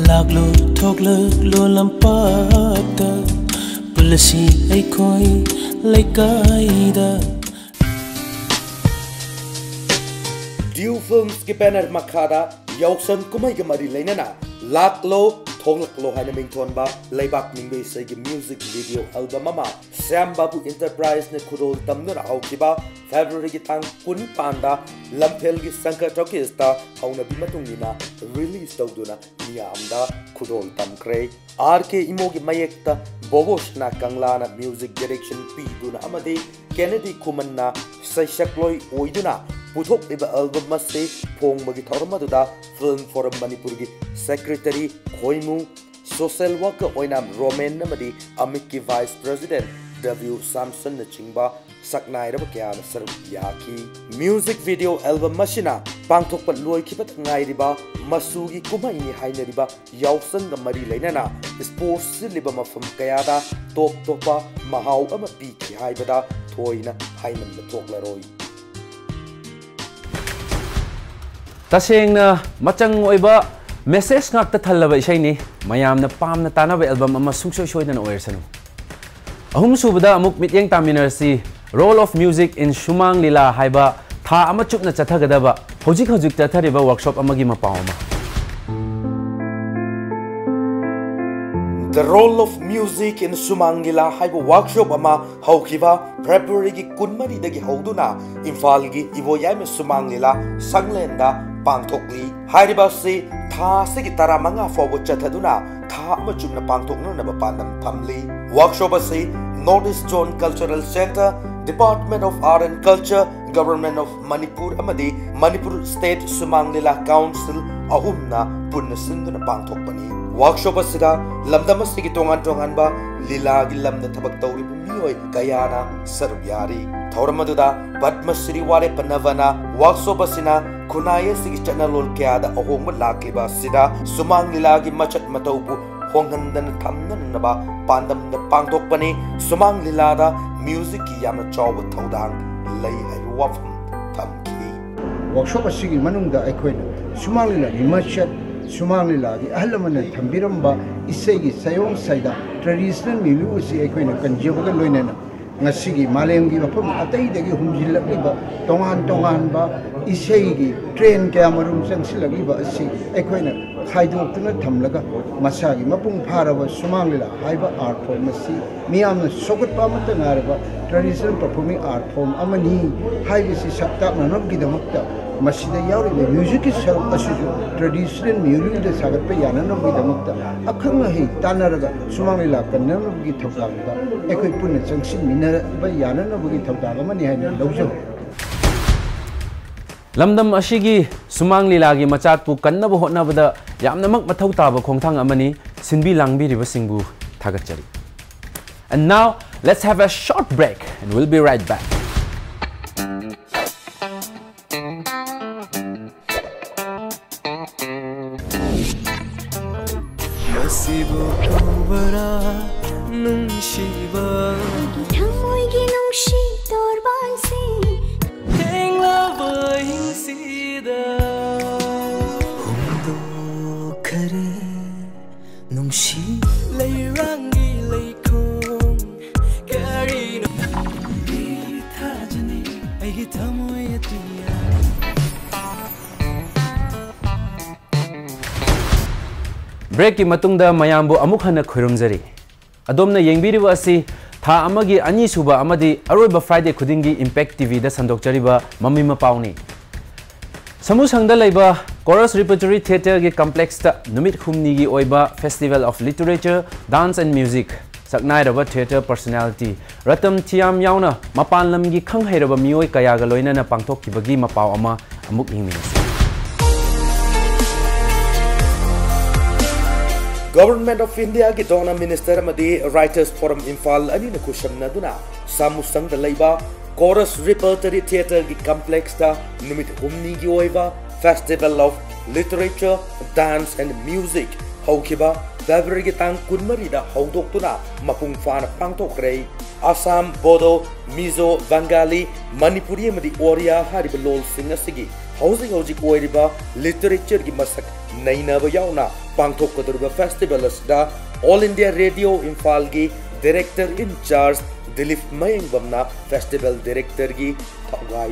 ꯂꯥꯛꯂꯣ ꯊꯣꯛꯂꯛꯂꯣ ꯂꯝꯄꯥꯛꯇ, ꯄꯨꯜꯂꯁꯤ ꯑꯩꯈꯣꯏ ꯂꯩꯀꯥꯏꯗ꯫ Dew Filmsꯀꯤ banner ꯃꯈꯥꯗ ꯌꯥꯎꯁꯪ ꯀꯨꯝꯍꯩꯒ ꯃꯔꯤ ꯂꯩꯅꯅ ꯂꯥꯛꯂꯣ ꯊꯣꯛꯂꯛꯂꯣ ꯍꯥꯏꯅ ꯃꯤꯡꯊꯣꯟꯕ ꯂꯩꯕꯥꯛ ꯅꯤꯡꯕ ꯏꯁꯩꯒꯤ music video album ꯑꯃ ꯁ꯭ꯌꯥꯝ ꯕꯥꯕꯨ Enterpriseꯅ ꯈꯨꯗꯣꯜ ꯇꯝꯗꯨꯅ ꯍꯧꯈꯤꯕ Februaryꯒꯤ ꯇꯥꯡ ꯀꯨꯟꯅꯤꯄꯥꯟꯗ ꯂꯝꯐꯦꯜꯒꯤ Shankar Talkiesꯇ ꯍꯧꯅꯕꯤ ꯃꯇꯨꯡ ꯏꯟꯅ release ꯇꯧꯗꯨꯅ ꯃꯤꯌꯥꯝꯗ ꯈꯨꯗꯣꯜ ꯇꯝꯈ꯭ꯔꯦ꯫ ꯑꯥꯔ ꯀꯦ ꯏꯃꯣꯒꯤ ꯃꯌꯦꯛꯇ ꯕꯣꯕꯣ ꯁꯅꯥ ꯀꯪꯂꯥꯅ music direction ꯄꯤꯗꯨꯅ ꯑꯃꯗꯤ ꯀꯦꯅꯦꯗꯤ ꯈꯨꯃꯟꯅ ꯁꯩꯁꯛꯂꯣꯏ ꯑꯣꯏꯗꯨꯅ ꯄꯨꯊꯣꯛꯂꯤꯕ album ꯑꯁꯤ ꯐꯣꯡꯕꯒꯤ ꯊꯧꯔꯝ ꯑꯗꯨꯗ Film Forum ꯃꯅꯤꯄꯨꯔꯒꯤ secretary ꯈꯣꯏꯃꯨ, social worker ꯑꯣꯏꯅ ꯔꯣꯃꯦꯟ ꯑꯃꯗꯤ ꯑꯃꯤꯠꯀꯤ vice president W ꯁꯥꯝꯁꯟꯅꯆꯤꯡꯕ ꯁꯛꯅꯥꯏꯔꯕ ꯀꯌꯥꯅ ꯁꯔꯨꯛ ꯌꯥꯈꯤ꯫ Music video album ꯑꯁꯤꯅ ꯄꯥꯡꯊꯣꯛꯄ ꯂꯣꯏꯈꯤꯕꯇ ꯉꯥꯏꯔꯤꯕ ꯃꯆꯨꯒꯤ ꯀꯨꯝꯍꯩꯅꯤ ꯍꯥꯏꯅꯔꯤꯕ ꯌꯥꯎꯁꯪꯒ ꯃꯔꯤ ꯂꯩꯅꯅ sports ꯁꯤꯜꯂꯤꯕ ꯃꯐꯝ ꯀꯌꯥꯗ ꯇꯣꯞ ꯇꯣꯞꯄ ꯃꯍꯥꯎ ꯑꯃ ꯄꯤꯈꯤ ꯍꯥꯏꯕꯗ ꯊꯣꯏꯅ ꯍꯥꯏꯃꯟꯕ ꯊꯣꯛꯂꯔꯣꯏ꯫ ꯇꯁꯦꯡꯅ ꯃꯆꯪ ꯑꯣꯏꯕ message ꯉꯥꯛꯇ ꯊꯜꯂꯕ ꯏꯁꯩꯅꯤ꯫ ꯃꯌꯥꯝꯅ ꯄꯥꯝꯅ ꯇꯥꯅꯕ album ꯑꯃ ꯁꯨꯡꯁꯣꯏ ꯁꯣꯏꯗꯅ ꯑꯣꯏꯔꯁꯅꯨ꯫ ꯑꯍꯨꯝꯁꯨꯕꯗ ꯑꯃꯨꯛ ꯃꯤꯠꯌꯦꯡ ꯇꯥꯃꯤꯟꯅꯔꯁꯤ꯫ Role of Music in ꯁꯨꯃꯥꯡ ꯂꯤꯂꯥ ꯍꯥꯏꯕ ꯊꯥ ꯑꯃ ꯆꯨꯞꯅ ꯆꯠꯊꯒꯗꯕ ꯍꯧꯖꯤꯛ ꯍꯧꯖꯤꯛ ꯆꯠꯊꯔꯤꯕ workshop ꯑꯃꯒꯤ ꯃꯄꯥꯎ ꯑꯃ꯫ The Role of Music in ꯁꯨꯃꯥꯡ ꯂꯤꯂꯥ ꯍꯥꯏꯕ workshop ꯑꯃ ꯍꯧꯈꯤꯕ Februaryꯒꯤ ꯀꯨꯟꯃꯔꯤꯗꯒꯤ ꯍꯧꯗꯨꯅ ꯏꯝꯐꯥꯜꯒꯤ ꯏꯕꯣꯌꯥꯏꯃ ꯁꯨꯃꯥꯡ ꯂꯤꯂꯥ ꯁꯪꯂꯦꯟꯗ ꯄꯥꯡꯊꯣꯛꯂꯤ꯫ ꯍꯥꯏꯔꯤꯕ ꯑꯁꯤ ꯊꯥ ꯑꯁꯤꯒꯤ ꯇꯔꯥꯃꯉꯥ ꯐꯥꯎꯕ ꯆꯠꯊꯗꯨꯅ ꯊꯥ ꯑꯃ ꯆꯨꯞꯅ ꯄꯥꯡꯊꯣꯛꯅꯅꯕ ꯄꯥꯟꯗꯝ ꯊꯝꯂꯤ꯫ Workshop ꯑꯁꯤ North East Zone Cultural Centre, Department of Art and Culture, Government of Manipur ꯑꯃꯗꯤ Manipur State Sumang Lila Council ꯑꯍꯨꯝꯅ ꯄꯨꯟꯅ ꯁꯤꯟꯗꯨꯅ ꯄꯥꯡꯊꯣꯛꯄꯅꯤ꯫ Workshop ꯑꯁꯤꯗ ꯂꯝꯗꯝ ꯑꯁꯤꯒꯤ ꯇꯣꯉꯥꯟ ꯇꯣꯉꯥꯟꯕ ꯂꯤꯂꯥꯒꯤ ꯂꯝꯗ ꯊꯕꯛ ꯇꯧꯔꯤꯕ ꯃꯤꯑꯣꯏ ꯀꯌꯥꯅ ꯁꯔꯨꯛ ꯌꯥꯔꯤ꯫ ꯊꯧꯔꯝ ꯑꯗꯨꯗ ꯄꯗꯃ ꯁ꯭ꯔꯤ ꯋꯥꯔꯦꯞꯄ ꯅꯚꯅ workshop ꯑꯁꯤꯅ ꯈꯨꯟꯅꯥꯏ ꯑꯁꯤꯒꯤ ꯆꯠꯅꯂꯣꯟ ꯀꯌꯥꯗ ꯑꯍꯣꯡꯕ ꯂꯥꯛꯂꯤꯕ ꯑꯁꯤꯗ ꯁꯨꯃꯥꯡ ꯂꯤꯂꯥꯒꯤ ꯃꯆꯠ ꯃꯇꯧꯕꯨ ꯍꯣꯡꯍꯟꯗꯅ ꯊꯝꯅꯅꯕ ꯄꯥꯟꯗꯝꯗ ꯄꯥꯡꯊꯣꯛꯄꯅꯤ꯫ ꯁꯨꯃꯥꯡ ꯂꯤꯂꯥꯗ ꯃ꯭ꯌꯨꯖꯤꯛꯀꯤ ꯌꯥꯝꯅ ꯆꯥꯎꯕ ꯊꯧꯗꯥꯡ ꯂꯩ ꯍꯥꯏꯕ ꯋꯥꯐꯝ ꯊꯝꯈꯤ꯫ Workshop ꯑꯁꯤꯒꯤ ꯃꯅꯨꯡꯗ ꯑꯩꯈꯣꯏꯅ ꯁꯨꯃꯥꯡ ꯂꯤꯂꯥꯒꯤ ꯃꯆꯠ, ꯁꯨꯃꯥꯡ ꯂꯤꯂꯥꯒꯤ ꯑꯍꯜ ꯂꯃꯟꯅ ꯊꯝꯕꯤꯔꯝꯕ ꯏꯁꯩꯒꯤ ꯆꯥꯌꯣꯡ ꯁꯩꯗꯥ, traditional music ꯑꯁꯤ ꯑꯩꯈꯣꯏꯅ ꯀꯟꯖꯕꯒ ꯂꯣꯏꯅꯅ ꯉꯁꯤꯒꯤ ꯃꯥꯂꯦꯝꯒꯤ ꯃꯐꯝ ꯑꯇꯩꯗꯒꯤ ꯍꯨꯝꯖꯤꯜꯂꯛꯂꯤꯕ ꯇꯣꯉꯥꯟ ꯇꯣꯉꯥꯟꯕ ꯏꯁꯩꯒꯤ trend ꯀꯌꯥ ꯃꯔꯨꯝ ꯆꯪꯁꯤꯜꯂꯛꯂꯤꯕ ꯑꯁꯤ ꯑꯩꯈꯣꯏꯅ ꯈꯥꯏꯗꯣꯛꯇꯨꯅ ꯊꯝꯂꯒ ꯃꯁꯥꯒꯤ ꯃꯄꯨꯡ ꯐꯥꯔꯕ ꯁꯨꯃꯥꯡ ꯂꯤꯂꯥ ꯍꯥꯏꯕ art form ꯑꯁꯤ ꯃꯤꯌꯥꯝꯅ ꯁꯧꯒꯠꯄ ꯑꯃꯠꯇ ꯉꯥꯏꯔꯕ traditional performing art form ꯑꯃꯅꯤ ꯍꯥꯏꯕꯁꯤ ꯁꯛ ꯇꯥꯛꯅꯅꯕꯒꯤꯗꯃꯛꯇ ꯃꯁꯤꯗ ꯌꯥꯎꯔꯤꯕ musicꯀꯤ ꯁꯔꯨꯛ ꯑꯁꯤꯁꯨ traditional musicꯗ ꯁꯥꯒꯠꯄ ꯌꯥꯅꯅꯕꯒꯤꯗꯃꯛꯇ ꯑꯈꯪ ꯑꯍꯩ ꯇꯥꯟꯅꯔꯒ ꯁꯨꯃꯥꯡ ꯂꯤꯂꯥ ꯀꯟꯅꯅꯕꯒꯤ ꯊꯧꯗꯥꯡꯗ ꯑꯩꯈꯣꯏ ꯄꯨꯟꯅ ꯆꯪꯁꯤꯟꯃꯤꯟꯅꯕ ꯌꯥꯅꯅꯕꯒꯤ ꯊꯧꯗꯥꯡ ꯑꯃꯅꯤ ꯍꯥꯏꯅ ꯂꯧꯖꯩ꯫ ꯂꯝꯗꯝ ꯑꯁꯤꯒꯤ ꯁꯨꯃꯥꯡ ꯂꯤꯂꯥꯒꯤ ꯃꯆꯥꯠꯄꯨ ꯀꯟꯅꯕ ꯍꯣꯠꯅꯕꯗ ꯌꯥꯝꯅꯃꯛ ꯃꯊꯧ ꯇꯥꯕ ꯈꯣꯡꯊꯥꯡ ꯑꯃꯅꯤ꯫ ꯁꯤꯟꯕꯤ ꯂꯥꯡꯕꯤꯔꯤꯕꯁꯤꯡꯕꯨ ꯊꯥꯒꯠꯆꯔꯤ꯫ And now, let's have a short break and we'll be right back. ꯃꯁꯤꯕꯨ ꯀꯧꯕꯔꯥ ꯅꯨꯡꯁꯤꯕ? ꯑꯩꯒꯤ ꯊꯃꯣꯏꯒꯤ ꯅꯨꯡꯁꯤ ꯇꯣꯔꯕꯥꯟꯁꯤ꯫ ꯊꯦꯡꯂꯕ ꯑꯍꯤꯡꯁꯤꯗ ꯍꯣꯡꯗꯣꯛꯈꯔꯦ ꯅꯨꯡꯁꯤ꯫ ꯂꯩꯔꯥꯡꯒꯤ ꯂꯩꯈꯣꯡ ꯀꯔꯤꯅꯣ? ꯊꯥꯖꯅꯤ ꯑꯩꯒꯤ ꯊꯃꯣꯏ ꯑꯇꯤꯌꯥ꯫ Breakꯀꯤ ꯃꯇꯨꯡꯗ ꯃꯌꯥꯝꯕꯨ ꯑꯃꯨꯛ ꯍꯟꯅ ꯈꯣꯏꯔꯨꯝꯖꯔꯤ꯫ ꯑꯗꯣꯝꯅ ꯌꯦꯡꯕꯤꯔꯤꯕ ꯑꯁꯤ ꯊꯥ ꯑꯃꯒꯤ ꯑꯅꯤꯁꯨꯕ ꯑꯃꯗꯤ ꯑꯔꯣꯏꯕ Friday ꯈꯨꯗꯤꯡꯒꯤ Impact TVꯗ ꯁꯟꯗꯣꯛꯆꯔꯤꯕ ꯃꯃꯤ ꯃꯄꯥꯎꯅꯤ꯫ ꯁꯃꯨꯁꯪꯗ ꯂꯩꯕ Chorus Repertory Theatreꯒꯤ complexꯇ ꯅꯨꯃꯤꯠ ꯍꯨꯝꯅꯤꯒꯤ ꯑꯣꯏꯕ Festival of Literature, Dance and Music, ꯁꯛꯅꯥꯏꯔꯕ theatre personality ꯔꯇꯟ ꯊꯤꯌꯥꯝ ꯌꯥꯎꯅ ꯃꯄꯥꯟ ꯂꯝꯒꯤ ꯈꯪ ꯍꯩꯔꯕ ꯃꯤꯑꯣꯏ ꯀꯌꯥꯒ ꯂꯣꯏꯅꯅ ꯄꯥꯡꯊꯣꯛꯈꯤꯕꯒꯤ ꯃꯄꯥꯎ ꯑꯃ ꯑꯃꯨꯛ ꯌꯦꯡꯃꯤꯟꯅꯁꯤ꯫ Government of Indiaꯒꯤ DoNER Minister ꯑꯃꯗꯤ Writers Forum ꯏꯝꯐꯥꯜ ꯑꯅꯤꯅ ꯈꯨꯠꯁꯝꯅꯗꯨꯅ ꯁꯥꯃꯨꯁꯪꯗ ꯂꯩꯕ Chorus Repertory Theatreꯒꯤ complexꯇ ꯅꯨꯃꯤꯠ ꯍꯨꯝꯅꯤꯒꯤ ꯑꯣꯏꯕ Festival of Literature, Dance and Music ꯍꯧꯈꯤꯕ Februaryꯒꯤ ꯇꯥꯡ ꯀꯨꯟꯃꯔꯤꯗ ꯍꯧꯗꯣꯛꯇꯨꯅ ꯃꯄꯨꯡ ꯐꯥꯅ ꯄꯥꯡꯊꯣꯛꯈ꯭ꯔꯦ꯫ ꯑꯁꯥꯝ, ꯕꯣꯗꯣ, ꯃꯤꯖꯣ, ꯕꯪꯒꯥꯂꯤ, ꯃꯅꯤꯄꯨꯔꯤ ꯑꯃꯗꯤ ꯑꯣꯔꯤꯌꯥ ꯍꯥꯏꯔꯤꯕ ꯂꯣꯜꯁꯤꯡ ꯑꯁꯤꯒꯤ ꯍꯧꯖꯤꯛ ꯍꯧꯖꯤꯛ ꯑꯣꯏꯔꯤꯕ literatureꯒꯤ ꯃꯁꯛ ꯅꯩꯅꯕ ꯌꯥꯎꯅ ꯄꯥꯡꯊꯣꯛꯀꯗꯧꯔꯤꯕ festival ꯑꯁꯤꯗ All India Radio ꯏꯝꯐꯥꯜꯒꯤ Director in Charge Dilip ꯃꯌꯦꯡꯕꯝꯅ festival directorꯒꯤ ꯊꯧꯒꯥꯏ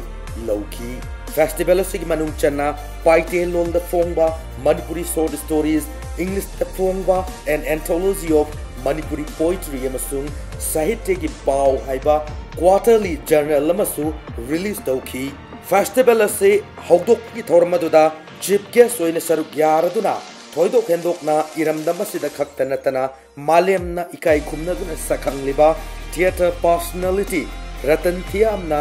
ꯂꯧꯈꯤ꯫ Festival ꯑꯁꯤꯒꯤ ꯃꯅꯨꯡ ꯆꯟꯅ ꯄꯥꯏꯇꯦ ꯂꯣꯜꯗ ꯐꯣꯡꯕ Manipuri short stories, Englishꯇ ꯐꯣꯡꯕ An Anthology of Manipuri Poetry ꯑꯃꯁꯨꯡ ꯁꯥꯍꯤꯇ꯭ꯌꯒꯤ ꯄꯥꯎ ꯍꯥꯏꯕ quarterly journal ꯑꯃꯁꯨ release ꯇꯧꯈꯤ꯫ Festival ꯑꯁꯤ ꯍꯧꯗꯣꯛꯄꯒꯤ ꯊꯧꯔꯝ ꯑꯗꯨꯗ chief guest ꯑꯣꯏꯅ ꯁꯔꯨꯛ ꯌꯥꯔꯗꯨꯅ ꯊꯣꯏꯗꯣꯛ ꯍꯦꯟꯗꯣꯛꯅ ꯏꯔꯝꯗꯝ ꯑꯁꯤꯗ ꯈꯛꯇ ꯅꯠꯇꯅ ꯃꯥꯂꯦꯝꯅ ꯏꯀꯥꯏ ꯈꯨꯝꯅꯗꯨꯅ ꯁꯛꯈꯪꯂꯤꯕ theatre personality ꯔꯇꯟ ꯊꯤꯌꯥꯝꯅ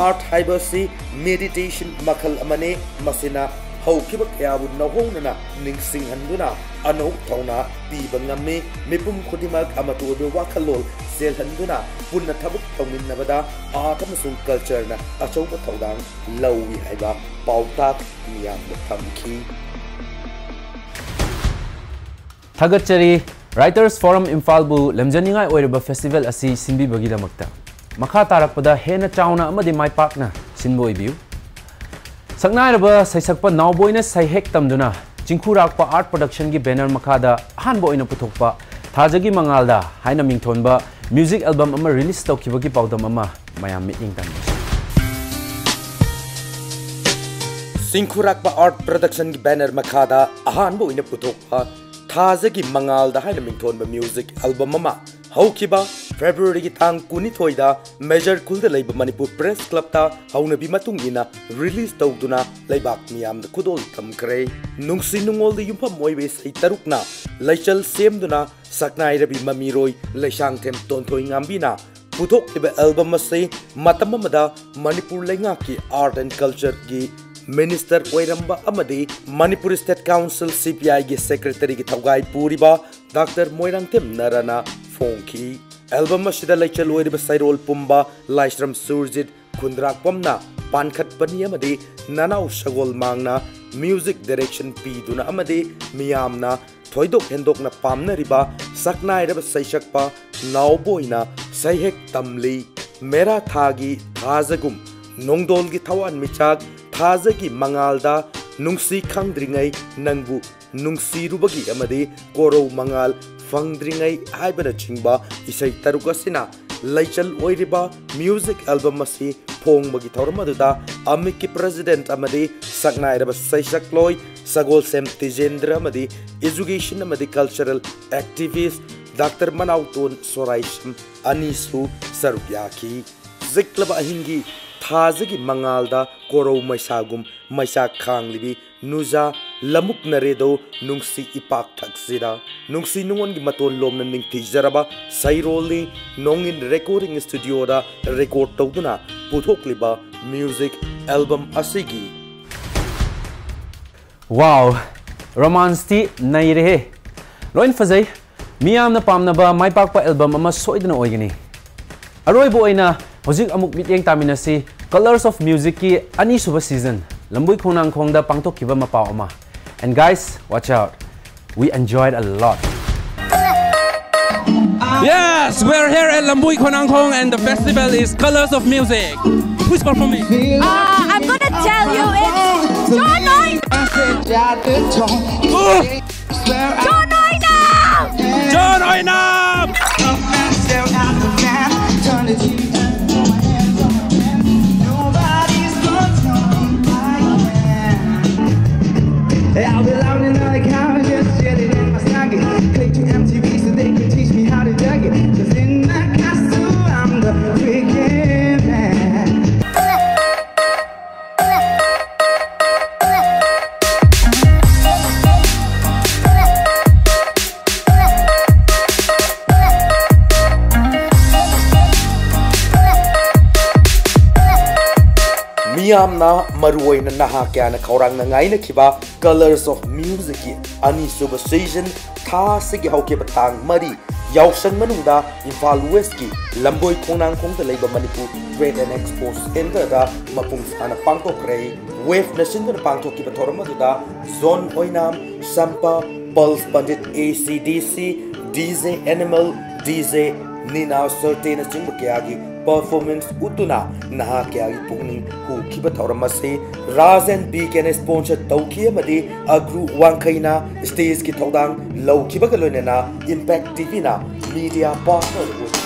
art ꯍꯥꯏꯕꯁꯤ meditation ꯃꯈꯜ ꯑꯃꯅꯤ, ꯃꯁꯤꯅ ꯍꯧꯈꯤꯕ ꯀꯌꯥꯕꯨ ꯅꯧꯍꯧꯅꯅ ꯅꯤꯡꯁꯤꯡꯍꯟꯗꯨꯅ ꯑꯅꯧꯕ ꯊꯧꯅꯥ ꯄꯤꯕ ꯉꯝꯃꯤ꯫ ꯃꯤꯄꯨꯝ ꯈꯨꯗꯤꯡꯃꯛ ꯑꯃꯠꯇ ꯑꯣꯏꯕ ꯋꯥꯈꯜꯂꯣꯟ ꯆꯦꯜꯍꯟꯗꯨꯅ ꯄꯨꯟꯅ ꯊꯕꯛ ꯇꯧꯃꯤꯟꯅꯕꯗ art ꯑꯃꯁꯨꯡ cultureꯅ ꯑꯆꯧꯕ ꯊꯧꯗꯥꯡ ꯂꯧꯏ ꯍꯥꯏꯕ ꯄꯥꯎꯇꯥꯛ ꯃꯤꯌꯥꯝꯗ ꯊꯝꯈꯤ꯫ ꯊꯥꯒꯠꯆꯔꯤ Writers Forum ꯏꯝꯐꯥꯜꯕꯨ ꯂꯝꯖꯅꯤꯡꯉꯥꯏ ꯑꯣꯏꯔꯕ festival ꯑꯁꯤ ꯁꯤꯟꯕꯤꯕꯒꯤꯗꯃꯛꯇ꯫ ꯃꯈꯥ ꯇꯥꯔꯛꯄꯗ ꯍꯦꯟꯅ ꯆꯥꯎꯅ ꯑꯃꯗꯤ ꯃꯥꯏ ꯄꯥꯛꯅ ꯁꯤꯟꯕ ꯑꯣꯏꯕꯤꯌꯨ꯫ ꯁꯛꯅꯥꯏꯔꯕ ꯁꯩꯁꯛꯄ ꯅꯥꯎꯕꯣꯏꯅ ꯁꯩꯍꯦꯛ ꯇꯝꯗꯨꯅ ꯆꯤꯡꯈꯨꯔꯥꯛꯄ Art Productionꯒꯤ banner ꯃꯈꯥꯗ ꯑꯍꯥꯟꯕ ꯑꯣꯏꯅ ꯄꯨꯊꯣꯛꯄ ꯊꯥꯖꯒꯤ ꯃꯉꯥꯜꯗ ꯍꯥꯏꯅ ꯃꯤꯡꯊꯣꯟꯕ music album ꯑꯃ release ꯇꯧꯈꯤꯕꯒꯤ ꯄꯥꯎꯗꯝ ꯑꯃ ꯃꯌꯥꯝ ꯃꯤꯠꯌꯦꯡ ꯇꯝꯕꯤꯁꯤ꯫ ꯆꯤꯡꯈꯨꯔꯥꯛꯄ Art Productionꯒꯤ banner ꯃꯈꯥꯗ ꯑꯍꯥꯟꯕ ꯑꯣꯏꯅ ꯄꯨꯊꯣꯛꯄ ꯊꯥꯖꯒꯤ ꯃꯉꯥꯜꯗ ꯍꯥꯏꯅ ꯃꯤꯡꯊꯣꯟꯕ music album ꯑꯃ ꯍꯧꯈꯤꯕ ꯐꯦꯕ꯭ꯔꯨꯋꯥꯔꯤꯒꯤ ꯇꯥꯡ ꯀꯨꯟꯅꯤꯊꯣꯏꯗ ꯃꯦꯖꯔ ꯈꯨꯜꯗ ꯂꯩꯕ ꯃꯅꯤꯄꯨꯔ ꯄ꯭ꯔꯦꯁ ꯀ꯭ꯂꯕꯇ ꯍꯧꯅꯕꯤ ꯃꯇꯨꯡ ꯏꯟꯅ ꯔꯤꯂꯤꯖ ꯇꯧꯗꯨꯅ ꯂꯩꯕꯥꯛ ꯃꯤꯌꯥꯝꯗ ꯈꯨꯗꯣꯜ ꯇꯝꯈ꯭ꯔꯦ꯫ ꯅꯨꯡꯁꯤ ꯅꯨꯡꯉꯣꯜꯗ ꯌꯨꯝꯐꯝ ꯑꯣꯏꯕ ꯏꯁꯩ ꯇꯔꯨꯛꯅ ꯂꯩꯆꯜ ꯁꯦꯝꯗꯨꯅ ꯁꯛꯅꯥꯏꯔꯕꯤ ꯃꯃꯤꯔꯣꯏ ꯂꯩꯁꯥꯡꯊꯦꯝ ꯇꯣꯟꯊꯣꯏ ꯉꯥꯝꯕꯤꯅ ꯄꯨꯊꯣꯛꯂꯤꯕ ꯑꯦꯜꯕꯝ ꯑꯁꯤ ꯃꯇꯝ ꯑꯃꯗ ꯃꯅꯤꯄꯨꯔ ꯂꯩꯉꯥꯛꯀꯤ ꯑꯥꯔꯠ ꯑꯦꯟ ꯀꯜꯆꯔꯒꯤ ꯃꯤꯅꯤꯁꯇꯔ ꯑꯣꯏꯔꯝꯕ ꯑꯃꯗꯤ ꯃꯅꯤꯄꯨꯔ ꯁ꯭ꯇꯦꯠ ꯀꯥꯎꯟꯁꯤꯜ, ꯁꯤ ꯄꯤ ꯑꯥꯏꯒꯤ ꯁꯦꯀ꯭ꯔꯦꯇꯔꯤꯒꯤ ꯊꯧꯒꯥꯏ ꯄꯨꯔꯤꯕ ꯗꯥꯛꯇꯔ ꯃꯣꯏꯔꯥꯡꯊꯦꯝ ꯅꯔꯥꯅ ꯐꯣꯡꯈꯤ꯫ ꯑꯦꯜꯕꯝ ꯑꯁꯤꯗ ꯂꯩꯆꯜ ꯑꯣꯏꯔꯤꯕ ꯁꯩꯔꯣꯜ ꯄꯨꯝꯕ ꯂꯥꯏꯁ꯭ꯔꯝ ꯁꯨꯔꯖꯤꯠ ꯈꯨꯟꯗ꯭ꯔꯥꯛꯄꯝꯅ ꯄꯥꯟꯈꯠꯄꯅꯤ ꯑꯃꯗꯤ ꯅꯅꯥꯎ ꯁꯒꯣꯜꯃꯥꯡꯅ ꯃ꯭ꯌꯨꯖꯤꯛ ꯗꯥꯏꯔꯦꯛꯁꯟ ꯄꯤꯗꯨꯅ ꯑꯃꯗꯤ ꯃꯤꯌꯥꯝꯅ ꯊꯣꯏꯗꯣꯛ ꯍꯦꯟꯗꯣꯛꯅ ꯄꯥꯝꯅꯔꯤꯕ ꯁꯛꯅꯥꯏꯔꯕ ꯁꯩꯁꯛꯄ ꯅꯥꯎꯕꯣꯏꯅ ꯁꯩꯍꯦꯛ ꯇꯝꯂꯤ꯫ ꯃꯦꯔꯥ ꯊꯥꯒꯤ ꯊꯥꯖꯒꯨꯝ ꯅꯣꯡꯗꯣꯜꯒꯤ ꯊꯋꯥꯟꯃꯤꯆꯥꯛ ꯊꯥꯖꯒꯤ ꯃꯉꯥꯜꯗ ꯅꯨꯡꯁꯤ ꯈꯪꯗ꯭ꯔꯤꯉꯩ ꯅꯪꯕꯨ ꯅꯨꯡꯁꯤꯔꯨꯕꯒꯤ ꯑꯃꯗꯤ ꯀꯣꯔꯧ ꯃꯉꯥꯜ ꯐꯪꯗ꯭ꯔꯤꯉꯩ ꯍꯥꯏꯕꯅꯆꯤꯡꯕ ꯏꯁꯩ ꯇꯔꯨꯛ ꯑꯁꯤꯅ ꯂꯩꯆꯜ ꯑꯣꯏꯔꯤꯕ ꯃ꯭ꯌꯨꯖꯤꯛ ꯑꯦꯜꯕꯝ ꯑꯁꯤ ꯐꯣꯡꯕꯒꯤ ꯊꯧꯔꯝ ꯑꯗꯨꯗ ꯑꯃꯤꯛꯀꯤ ꯄ꯭ꯔꯦꯁꯤꯗꯦꯟꯠ ꯑꯃꯗꯤ ꯁꯛꯅꯥꯏꯔꯕ ꯁꯩꯁꯛꯂꯣꯏ ꯁꯒꯣꯜꯁꯦꯝ ꯇꯤꯖꯦꯟꯗ꯭ꯔ ꯑꯃꯗꯤ ꯏꯖꯨꯀꯦꯁꯟ ꯑꯃꯗꯤ ꯀꯜꯆꯔꯦꯜ ꯑꯦꯛꯇꯤꯚꯤꯁ꯭ꯠ ꯗꯥꯛꯇꯔ ꯃꯅꯥꯎꯇꯣꯟ ꯁꯣꯔꯥꯏꯁꯝ ꯑꯅꯤꯁꯨ ꯁꯔꯨꯛ ꯌꯥꯈꯤ꯫ ꯖꯤꯛꯂꯕ ꯑꯍꯤꯡꯒꯤ ꯊꯥꯖꯒꯤ ꯃꯉꯥꯜꯗ ꯀꯣꯔꯧ ꯃꯩꯁꯥꯒꯨꯝ ꯃꯩꯁꯥ ꯈꯥꯡꯂꯤꯕꯤ ꯅꯨꯖꯥ ꯂꯃꯨꯛꯅꯔꯦꯗꯣ ꯅꯨꯡꯁꯤ ꯏꯄꯥꯛ ꯊꯛꯁꯤꯗ꯫ ꯅꯨꯡꯁꯤ ꯅꯨꯡꯉꯣꯟꯒꯤ ꯃꯇꯣꯟ ꯂꯣꯝꯅ ꯅꯤꯡꯊꯤꯖꯔꯕ ꯁꯩꯔꯣꯜꯅꯤ꯫ ꯅꯣꯡꯏꯟ ꯔꯦꯀꯣꯔꯗꯤꯡ ꯁ꯭ꯇꯨꯗꯤꯑꯣꯗ ꯔꯦꯀꯣꯔꯗ ꯇꯧꯗꯨꯅ ꯄꯨꯊꯣꯛꯂꯤꯕ ꯃ꯭ꯌꯨꯖꯤꯛ ꯑꯦꯜꯕꯝ ꯑꯁꯤꯒꯤ꯫ ꯋꯥꯎ, ꯔꯣꯃꯥꯟꯁꯇꯤ ꯅꯩꯔꯦꯍꯦ꯫ ꯂꯣꯏꯅ ꯐꯖꯩ꯫ ꯃꯤꯌꯥꯝꯅ ꯄꯥꯝꯅꯕ ꯃꯥꯏ ꯄꯥꯛꯄ ꯑꯦꯜꯕꯝ ꯑꯃ ꯁꯣꯏꯗꯅ ꯑꯣꯏꯒꯅꯤ꯫ ꯑꯔꯣꯏꯕ ꯑꯣꯏꯅ ꯍꯧꯖꯤꯛ ꯑꯃꯨꯛ ꯃꯤꯠꯌꯦꯡ ꯇꯥꯃꯤꯟꯅꯁꯤ Colours of Musicꯀꯤ ꯑꯅꯤꯁꯨꯕ ꯁꯤꯖꯟ ꯂꯝꯕꯣꯏ ꯈꯣꯡꯅꯥꯡꯈꯣꯡꯗ ꯄꯥꯡꯊꯣꯛꯈꯤꯕ ꯃꯄꯥꯎ ꯑꯃ꯫ And guys, watch out. We enjoyed a lot. Yes, we're here at Lambui Khonangkhong and the festival is Colours of Music. Who's performing? Uh, I'm gonna tell you it's John Oy. John Oinam! John Oinam! I'll be loud in the car, just sitting in my stocking. Click to M T V so they can teach me how to duck it. Just in my ꯌꯥꯝꯅ ꯃꯔꯨꯑꯣꯏꯅ ꯅꯍꯥ ꯀꯌꯥꯅ ꯈꯧꯔꯥꯡꯅ ꯉꯥꯏꯅꯈꯤꯕ Colours of Musicꯀꯤ ꯑꯅꯤꯁꯨꯕ season ꯊꯥ ꯑꯁꯤꯒꯤ ꯍꯧꯈꯤꯕ ꯇꯥꯡ ꯃꯔꯤ ꯌꯥꯎꯁꯪ ꯃꯅꯨꯡꯗ ꯏꯝꯐꯥꯜ Westꯀꯤ ꯂꯝꯕꯣꯏ ꯈꯣꯡꯅꯥꯡꯈꯣꯡꯗ ꯂꯩꯕ ꯃꯅꯤꯄꯨꯔ Trade and Expo Centreꯗ ꯃꯄꯨꯡ ꯐꯥꯅ ꯄꯥꯡꯊꯣꯛꯈ꯭ꯔꯦ꯫ ꯋꯦꯐꯅ ꯁꯤꯟꯗꯨꯅ ꯄꯥꯡꯊꯣꯛꯈꯤꯕ ꯊꯧꯔꯝ ꯑꯗꯨꯗ ꯖꯣꯟ ꯑꯣꯏꯅꯥꯝ, ꯁꯝꯄ, ꯄꯜꯁ Pandit, ACDC, DJ Animal, DJ Nina ꯁꯔꯇꯦꯅꯆꯤꯡꯕ ꯀꯌꯥꯒꯤ performance ꯎꯠꯇꯨꯅ ꯅꯍꯥ ꯀꯌꯥꯒꯤ ꯄꯨꯛꯅꯤꯡ ꯍꯨꯈꯤꯕ ꯊꯧꯔꯝ ꯑꯁꯤ ꯔꯥꯖ and ꯕꯤ ꯀꯦꯅ sponsor ꯇꯧꯈꯤ ꯑꯃꯗꯤ ꯑꯒ꯭ꯔꯨ ꯋꯥꯡꯈꯩꯅ stageꯀꯤ ꯊꯧꯗꯥꯡ ꯂꯧꯈꯤꯕꯒ ꯂꯣꯏꯅꯅ Impact TVꯅ media partner ꯑꯣꯏꯈꯤ꯫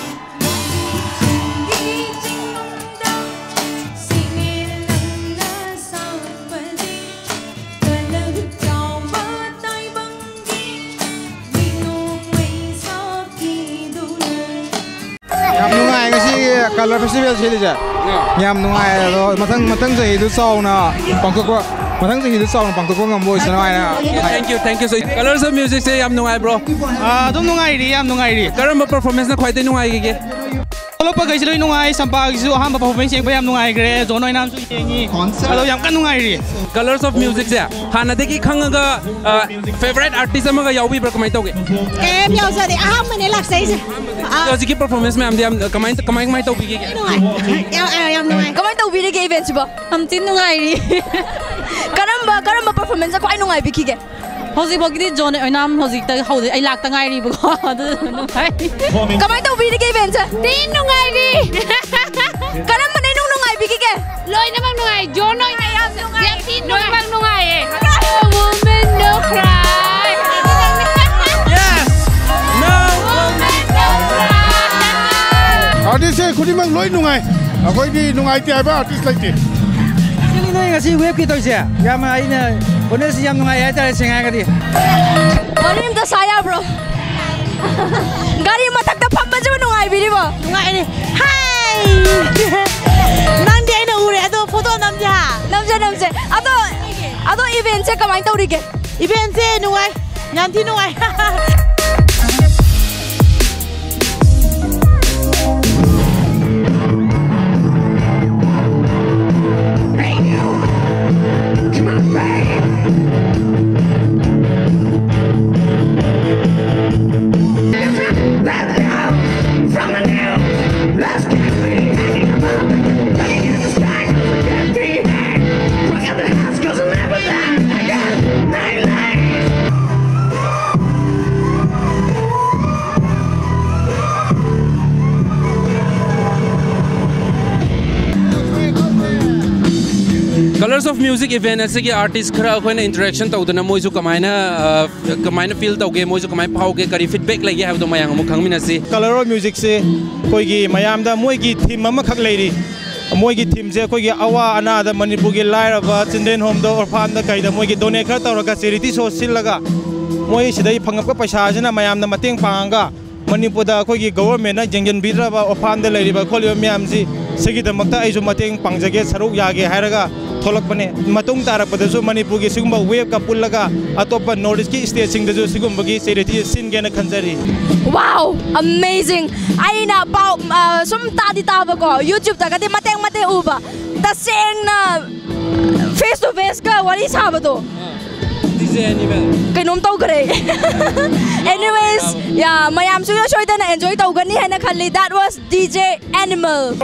ꯌꯥꯝ ꯅꯨꯡꯉꯥꯏ ꯉꯁꯤꯒꯤ Colour Festival ꯁꯤꯜꯂꯤꯁꯦ꯫ ꯌꯥꯝ ꯅꯨꯡꯉꯥꯏ꯫ ꯑꯗꯣ ꯃꯊꯪ, ꯃꯊꯪ ꯆꯍꯤꯗꯨ ꯆꯥꯎꯅ ꯄꯥꯡꯊꯣꯛꯄ, ꯃꯊꯪ ꯆꯍꯤꯗꯨ ꯆꯥꯎꯅ ꯄꯥꯡꯊꯣꯛꯄ ꯉꯝꯕ ꯑꯣꯏꯁꯅꯨ ꯍꯥꯏꯅ ꯍꯥꯏ꯫ Thank you, thank you so. Colours of Musicꯁꯦ ꯌꯥꯝ ꯅꯨꯡꯉꯥꯏꯕ꯭ꯔꯣ? ꯑꯥ, ꯑꯗꯨꯝ ꯅꯨꯡꯉꯥꯏꯔꯤ, ꯌꯥꯝ ꯅꯨꯡꯉꯥꯏꯔꯤ꯫ ꯀꯔꯝꯕ performanceꯅ ꯈ꯭ꯋꯥꯏꯗꯒꯤ ꯅꯨꯡꯉꯥꯏꯈꯤꯒꯦ? ꯊꯣꯛꯂꯛꯄꯈꯩꯁꯨ ꯂꯣꯏ ꯅꯨꯡꯉꯥꯏ꯫ ꯁꯝꯄꯥꯒꯤꯁꯨ ꯑꯍꯥꯟꯕ performance ꯌꯦꯡꯕ ꯌꯥꯝ ꯅꯨꯡꯉꯥꯏꯈ꯭ꯔꯦ꯫ ꯖꯣꯟ ꯑꯣꯏꯅꯥꯝꯁꯨ ꯌꯦꯡꯉꯤ꯫ ꯑꯗꯣ ꯌꯥꯝ ꯀꯟꯅ ꯅꯨꯡꯉꯥꯏꯔꯤ꯫ Colours of Musicꯁꯦ ꯍꯥꯟꯅꯗꯒꯤ ꯈꯪꯉꯒ, ꯑ, favourite artist ꯑꯃꯒ ꯌꯥꯎꯕꯤꯕ꯭ꯔꯥ, ꯀꯃꯥꯏꯅ ꯇꯧꯒꯦ? ꯀꯩꯝ ꯌꯥꯎꯖꯗꯦ, ꯑꯍꯥꯟꯕꯅꯦ ꯂꯥꯛꯆꯩꯁꯦ꯫ ꯑꯥ, ꯍꯧꯖꯤꯛꯀꯤ performance ꯃꯌꯥꯝꯗꯤ ꯌꯥꯝ ꯀꯃꯥꯏ ꯀꯃꯥꯏ ꯀꯃꯥꯏ ꯇꯧꯕꯤꯒꯦ? ꯅꯨꯡꯉꯥꯏ꯫ ꯌꯥꯝ, ꯑ, ꯌꯥꯝ ꯅꯨꯡꯉꯥꯏ꯫ ꯀꯃꯥꯏꯅ ꯇꯧꯕꯤꯔꯤꯒꯦ eventꯁꯤꯕꯣ? ꯌꯥꯝ ꯊꯤꯅ ꯅꯨꯡꯉꯥꯏꯔꯤ꯫ ꯀꯔꯝꯕ, ꯀꯔꯝꯕ performanceꯅ ꯈ꯭ꯋꯥꯏ ꯅꯨꯡꯉꯥꯏꯕꯤꯈꯤꯒꯦ? ꯍꯧꯖꯤꯛꯐꯥꯎꯒꯤꯗꯤ ꯖꯣꯟ ꯑꯣꯏꯅꯥꯝ ꯍꯧꯖꯤꯛꯇ ꯍꯧꯖꯤꯛ ꯑꯩ ꯂꯥꯛꯇ ꯉꯥꯏꯔꯤꯕꯀꯣ꯫ ꯑꯗꯨ ꯅꯨꯡꯉꯥꯏ꯫ ꯀꯃꯥꯏꯅ ꯇꯧꯕꯤꯔꯤꯒꯦ eventꯁꯦ? ꯊꯤ ꯅꯨꯡꯉꯥꯏꯔꯤ꯫ ꯀꯔꯝꯕꯅ ꯏꯅꯨꯡ ꯅꯨꯡꯉꯥꯏꯕꯤꯈꯤꯒꯦ? ꯂꯣꯏꯅꯃꯛ ꯅꯨꯡꯉꯥꯏ꯫ ꯖꯣꯟ ꯑꯣꯏꯅꯥꯝ ꯌꯥꯝ ꯅꯨꯡꯉꯥꯏ꯫ ꯌꯥꯝ ꯊꯤ ꯅꯨꯡꯉꯥꯏ꯫ ꯂꯣꯏꯅꯃꯛ ꯅꯨꯡꯉꯥꯏꯌꯦ꯫ No woman, no cry. Yes! No! Artistꯁꯦ ꯈꯨꯗꯤꯡꯃꯛ ꯂꯣꯏ ꯅꯨꯡꯉꯥꯏ꯫ ꯑꯩꯈꯣꯏꯗꯤ ꯅꯨꯡꯉꯥꯏꯇꯦ ꯍꯥꯏꯕ artist ꯂꯩꯇꯦ꯫ Actually ꯅꯣꯏ ꯉꯁꯤ ꯋꯦꯐꯀꯤ ꯇꯧꯔꯤꯁꯦ ꯌꯥꯝ, ꯑꯩꯅ honestly ꯌꯥꯝ ꯅꯨꯡꯉꯥꯏ ꯍꯥꯏꯇꯥꯔꯦ, ꯁꯦꯡꯅ ꯍꯥꯏꯔꯒꯗꯤ꯫ ꯋꯥꯔꯤ ꯑꯝꯇ ꯁꯥ ꯌꯥꯕ꯭ꯔꯣ? ꯒꯥꯔꯤ ꯃꯊꯛꯇ ꯐꯝꯕꯁꯤꯕꯨ ꯅꯨꯡꯉꯥꯏꯕꯤꯔꯤꯕꯣ? ꯅꯨꯡꯉꯥꯏꯔꯤ꯫ ꯍꯥꯏ! ꯅꯪꯗꯤ ꯑꯩꯅ ꯎꯔꯦ, ꯑꯗꯣ photo ꯅꯝꯁꯦ ꯍꯥ? ꯅꯝꯁꯦ, ꯅꯝꯁꯦ꯫ ꯑꯗꯣ, ꯑꯗꯣ eventꯁꯦ ꯀꯃꯥꯏꯅ ꯇꯧꯔꯤꯒꯦ? Eventꯁꯦ ꯅꯨꯡꯉꯥꯏ꯫ ꯌꯥꯝ ꯊꯤ ꯅꯨꯡꯉꯥꯏ꯫ Colors of Music event ꯑꯁꯤꯒꯤ artist ꯈꯔ ꯑꯩꯈꯣꯏꯅ interaction ꯇꯧꯗꯅ ꯃꯣꯏꯁꯨ ꯀꯃꯥꯏꯅ, ꯑ, ꯀꯃꯥꯏꯅ feel ꯇꯧꯒꯦ, ꯃꯣꯏꯁꯨ ꯀꯃꯥꯏꯅ ꯐꯥꯎꯒꯦ, ꯀꯔꯤ feedback ꯂꯩꯒꯦ ꯍꯥꯏꯕꯗꯣ ꯃꯌꯥꯝ ꯑꯃꯨꯛ ꯈꯪꯃꯤꯟꯅꯁꯤ꯫ Color of Musicꯁꯦ ꯑꯩꯈꯣꯏꯒꯤ ꯃꯌꯥꯝꯗ ꯃꯣꯏꯒꯤ theme ꯑꯃꯈꯛ ꯂꯩꯔꯤ꯫ ꯃꯣꯏꯒꯤ themeꯁꯦ ꯑꯩꯈꯣꯏꯒꯤ ꯑꯋꯥ ꯑꯅꯥꯗ ꯃꯅꯤꯄꯨꯔꯒꯤ ꯂꯥꯏꯔꯕ children homeꯗ, orphanꯗ ꯀꯩꯗ ꯃꯣꯏꯒꯤ donate ꯈꯔ ꯇꯧꯔꯒ charity show ꯁꯤꯜꯂꯒ ꯃꯣꯏ ꯁꯤꯗꯩ ꯐꯪꯉꯛꯄ ꯄꯩꯁꯥꯁꯤꯅ ꯃꯌꯥꯝꯅ ꯃꯇꯦꯡ ꯄꯥꯡꯉꯒ ꯃꯅꯤꯄꯨꯔꯗ ꯑꯩꯈꯣꯏꯒꯤ governmentꯅ ꯌꯦꯡꯁꯤꯟꯕꯤꯗ꯭ꯔꯕ orphanꯗ ꯂꯩꯔꯤꯕ ꯈꯣꯠꯂꯤꯕ ꯃꯌꯥꯝꯁꯤ, ꯁꯤꯒꯤꯗꯃꯛꯇ ꯑꯩꯁꯨ ꯃꯇꯦꯡ ꯄꯥꯡꯖꯒꯦ, ꯁꯔꯨꯛ ꯌꯥꯒꯦ ꯍꯥꯏꯔꯒ ꯊꯣꯛꯂꯛꯄꯅꯦ꯫ ꯃꯇꯨꯡ ꯇꯥꯔꯛꯄꯗꯁꯨ ꯃꯅꯤꯄꯨꯔꯒꯤ ꯁꯤꯒꯨꯝꯕ waveꯀ ꯄꯨꯜꯂꯒ ꯑꯇꯣꯞꯄ North Eastꯀꯤ stateꯁꯤꯡꯗꯁꯨ ꯁꯤꯒꯨꯝꯕꯒꯤ charityꯁꯦ ꯁꯤꯟꯒꯦꯅ ꯈꯟꯖꯔꯤ꯫ Wow, amazing! ꯑꯩꯅ ꯄꯥꯎ, ꯑ, ꯁꯨꯝ ꯇꯥꯗꯤ ꯇꯥꯕꯀꯣ, YouTubeꯇꯒꯗꯤ ꯃꯇꯦꯛ ꯃꯇꯦꯛ ꯎꯕ, ꯇꯁꯦꯡꯅ face to faceꯀ ꯋꯥꯔꯤ ꯁꯥꯕꯗꯣ DJ Animal. ꯀꯩꯅꯣꯝ ꯇꯧꯈ꯭ꯔꯦ꯫ Anyways, yeah, ꯃꯌꯥꯝꯁꯨ ꯁꯣꯏꯗꯅ enjoy ꯇꯧꯒꯅꯤ ꯍꯥꯏꯅ ꯈꯜꯂꯤ꯫ That was DJ Animal.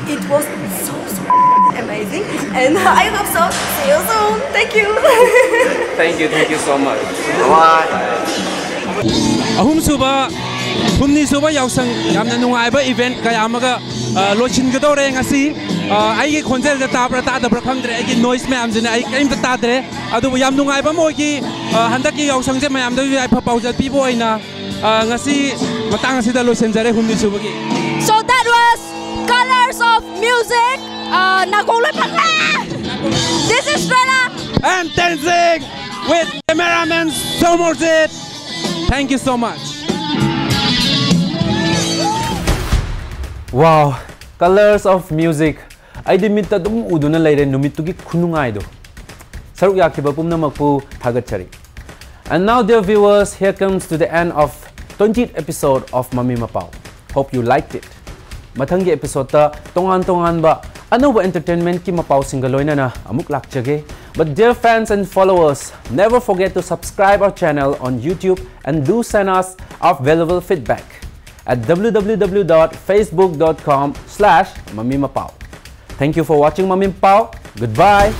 It was so, so amazing, and I hope so. See you soon. Thank you. Thank you, thank you so much. ꯑꯍꯨꯝꯁꯨꯕ ꯍꯨꯝꯅꯤꯁꯨꯕ ꯌꯥꯎꯁꯪ ꯌꯥꯝꯅ ꯅꯨꯡꯉꯥꯏꯕ ꯏꯚꯦꯟꯠ ꯀꯌꯥ ꯑꯃꯒ ꯑ, ꯂꯣꯏꯁꯤꯟꯒꯗꯧꯔꯦ ꯉꯁꯤ꯫ ꯑ, ꯑꯩꯒꯤ ꯈꯣꯟꯖꯦꯜꯁꯦ ꯇꯥꯕ꯭ꯔꯥ ꯇꯥꯗꯕ꯭ꯔꯥ ꯈꯪꯗ꯭ꯔꯦ, ꯑꯩꯒꯤ ꯅꯣꯏꯁ ꯃꯌꯥꯝꯁꯤꯅ ꯑꯩ ꯀꯔꯤꯝꯇ ꯇꯥꯗ꯭ꯔꯦ꯫ ꯑꯗꯨꯕꯨ ꯌꯥꯝ ꯅꯨꯡꯉꯥꯏꯕ ꯑꯃ ꯑꯣꯏꯈꯤ꯫ ꯑ, ꯍꯟꯗꯛꯀꯤ ꯌꯥꯎꯁꯪꯁꯦ ꯃꯌꯥꯝꯗꯁꯨ ꯌꯥꯏꯐ ꯄꯥꯎꯖꯦꯜ ꯄꯤꯕ ꯑꯣꯏꯅ ꯑ, ꯉꯁꯤ ꯃꯇꯥꯡ ꯑꯁꯤꯗ ꯂꯣꯏꯁꯤꯟꯖꯔꯦ, ꯍꯨꯝꯅꯤꯁꯨꯕꯒꯤ꯫ So that was Colors of Music. Uh, ꯅꯥꯀꯣꯡ ꯂꯣꯏ ꯐꯪꯉꯦ. This is Strela. And Tenzing with cameraman Somorjit. Thank you so much. Wow, Colors of Music. ꯑꯩꯗꯤ ꯃꯤꯠꯇ ꯑꯗꯨꯝ ꯎꯗꯨꯅ ꯂꯩꯔꯦ ꯅꯨꯃꯤꯠꯇꯨꯒꯤ ꯈꯨꯅꯨꯡꯉꯥꯏꯗꯣ꯫ ꯁꯔꯨꯛ ꯌꯥꯈꯤꯕ ꯄꯨꯝꯅꯃꯛꯄꯨ ꯊꯥꯒꯠꯆꯔꯤ꯫ And now, dear viewers, here comes to the end of twentieth episode of ꯃꯃꯤ ꯃꯄꯥꯎ. Hope you liked it. ꯃꯊꯪꯒꯤ episode ꯇ ꯇꯣꯉꯥꯟ ꯇꯣꯉꯥꯟꯕ ꯑꯅꯧꯕ entertainment ꯀꯤ ꯃꯄꯥꯎꯁꯤꯡꯒ ꯂꯣꯏꯅꯅ ꯑꯃꯨꯛ ꯂꯥꯛꯆꯒꯦ. But dear fans and followers, never forget to subscribe our channel on YouTube and do send us a valuable feedback at w w w dot facebook dot com slash mamimapao. Thank you for watching Mamimapao. Goodbye.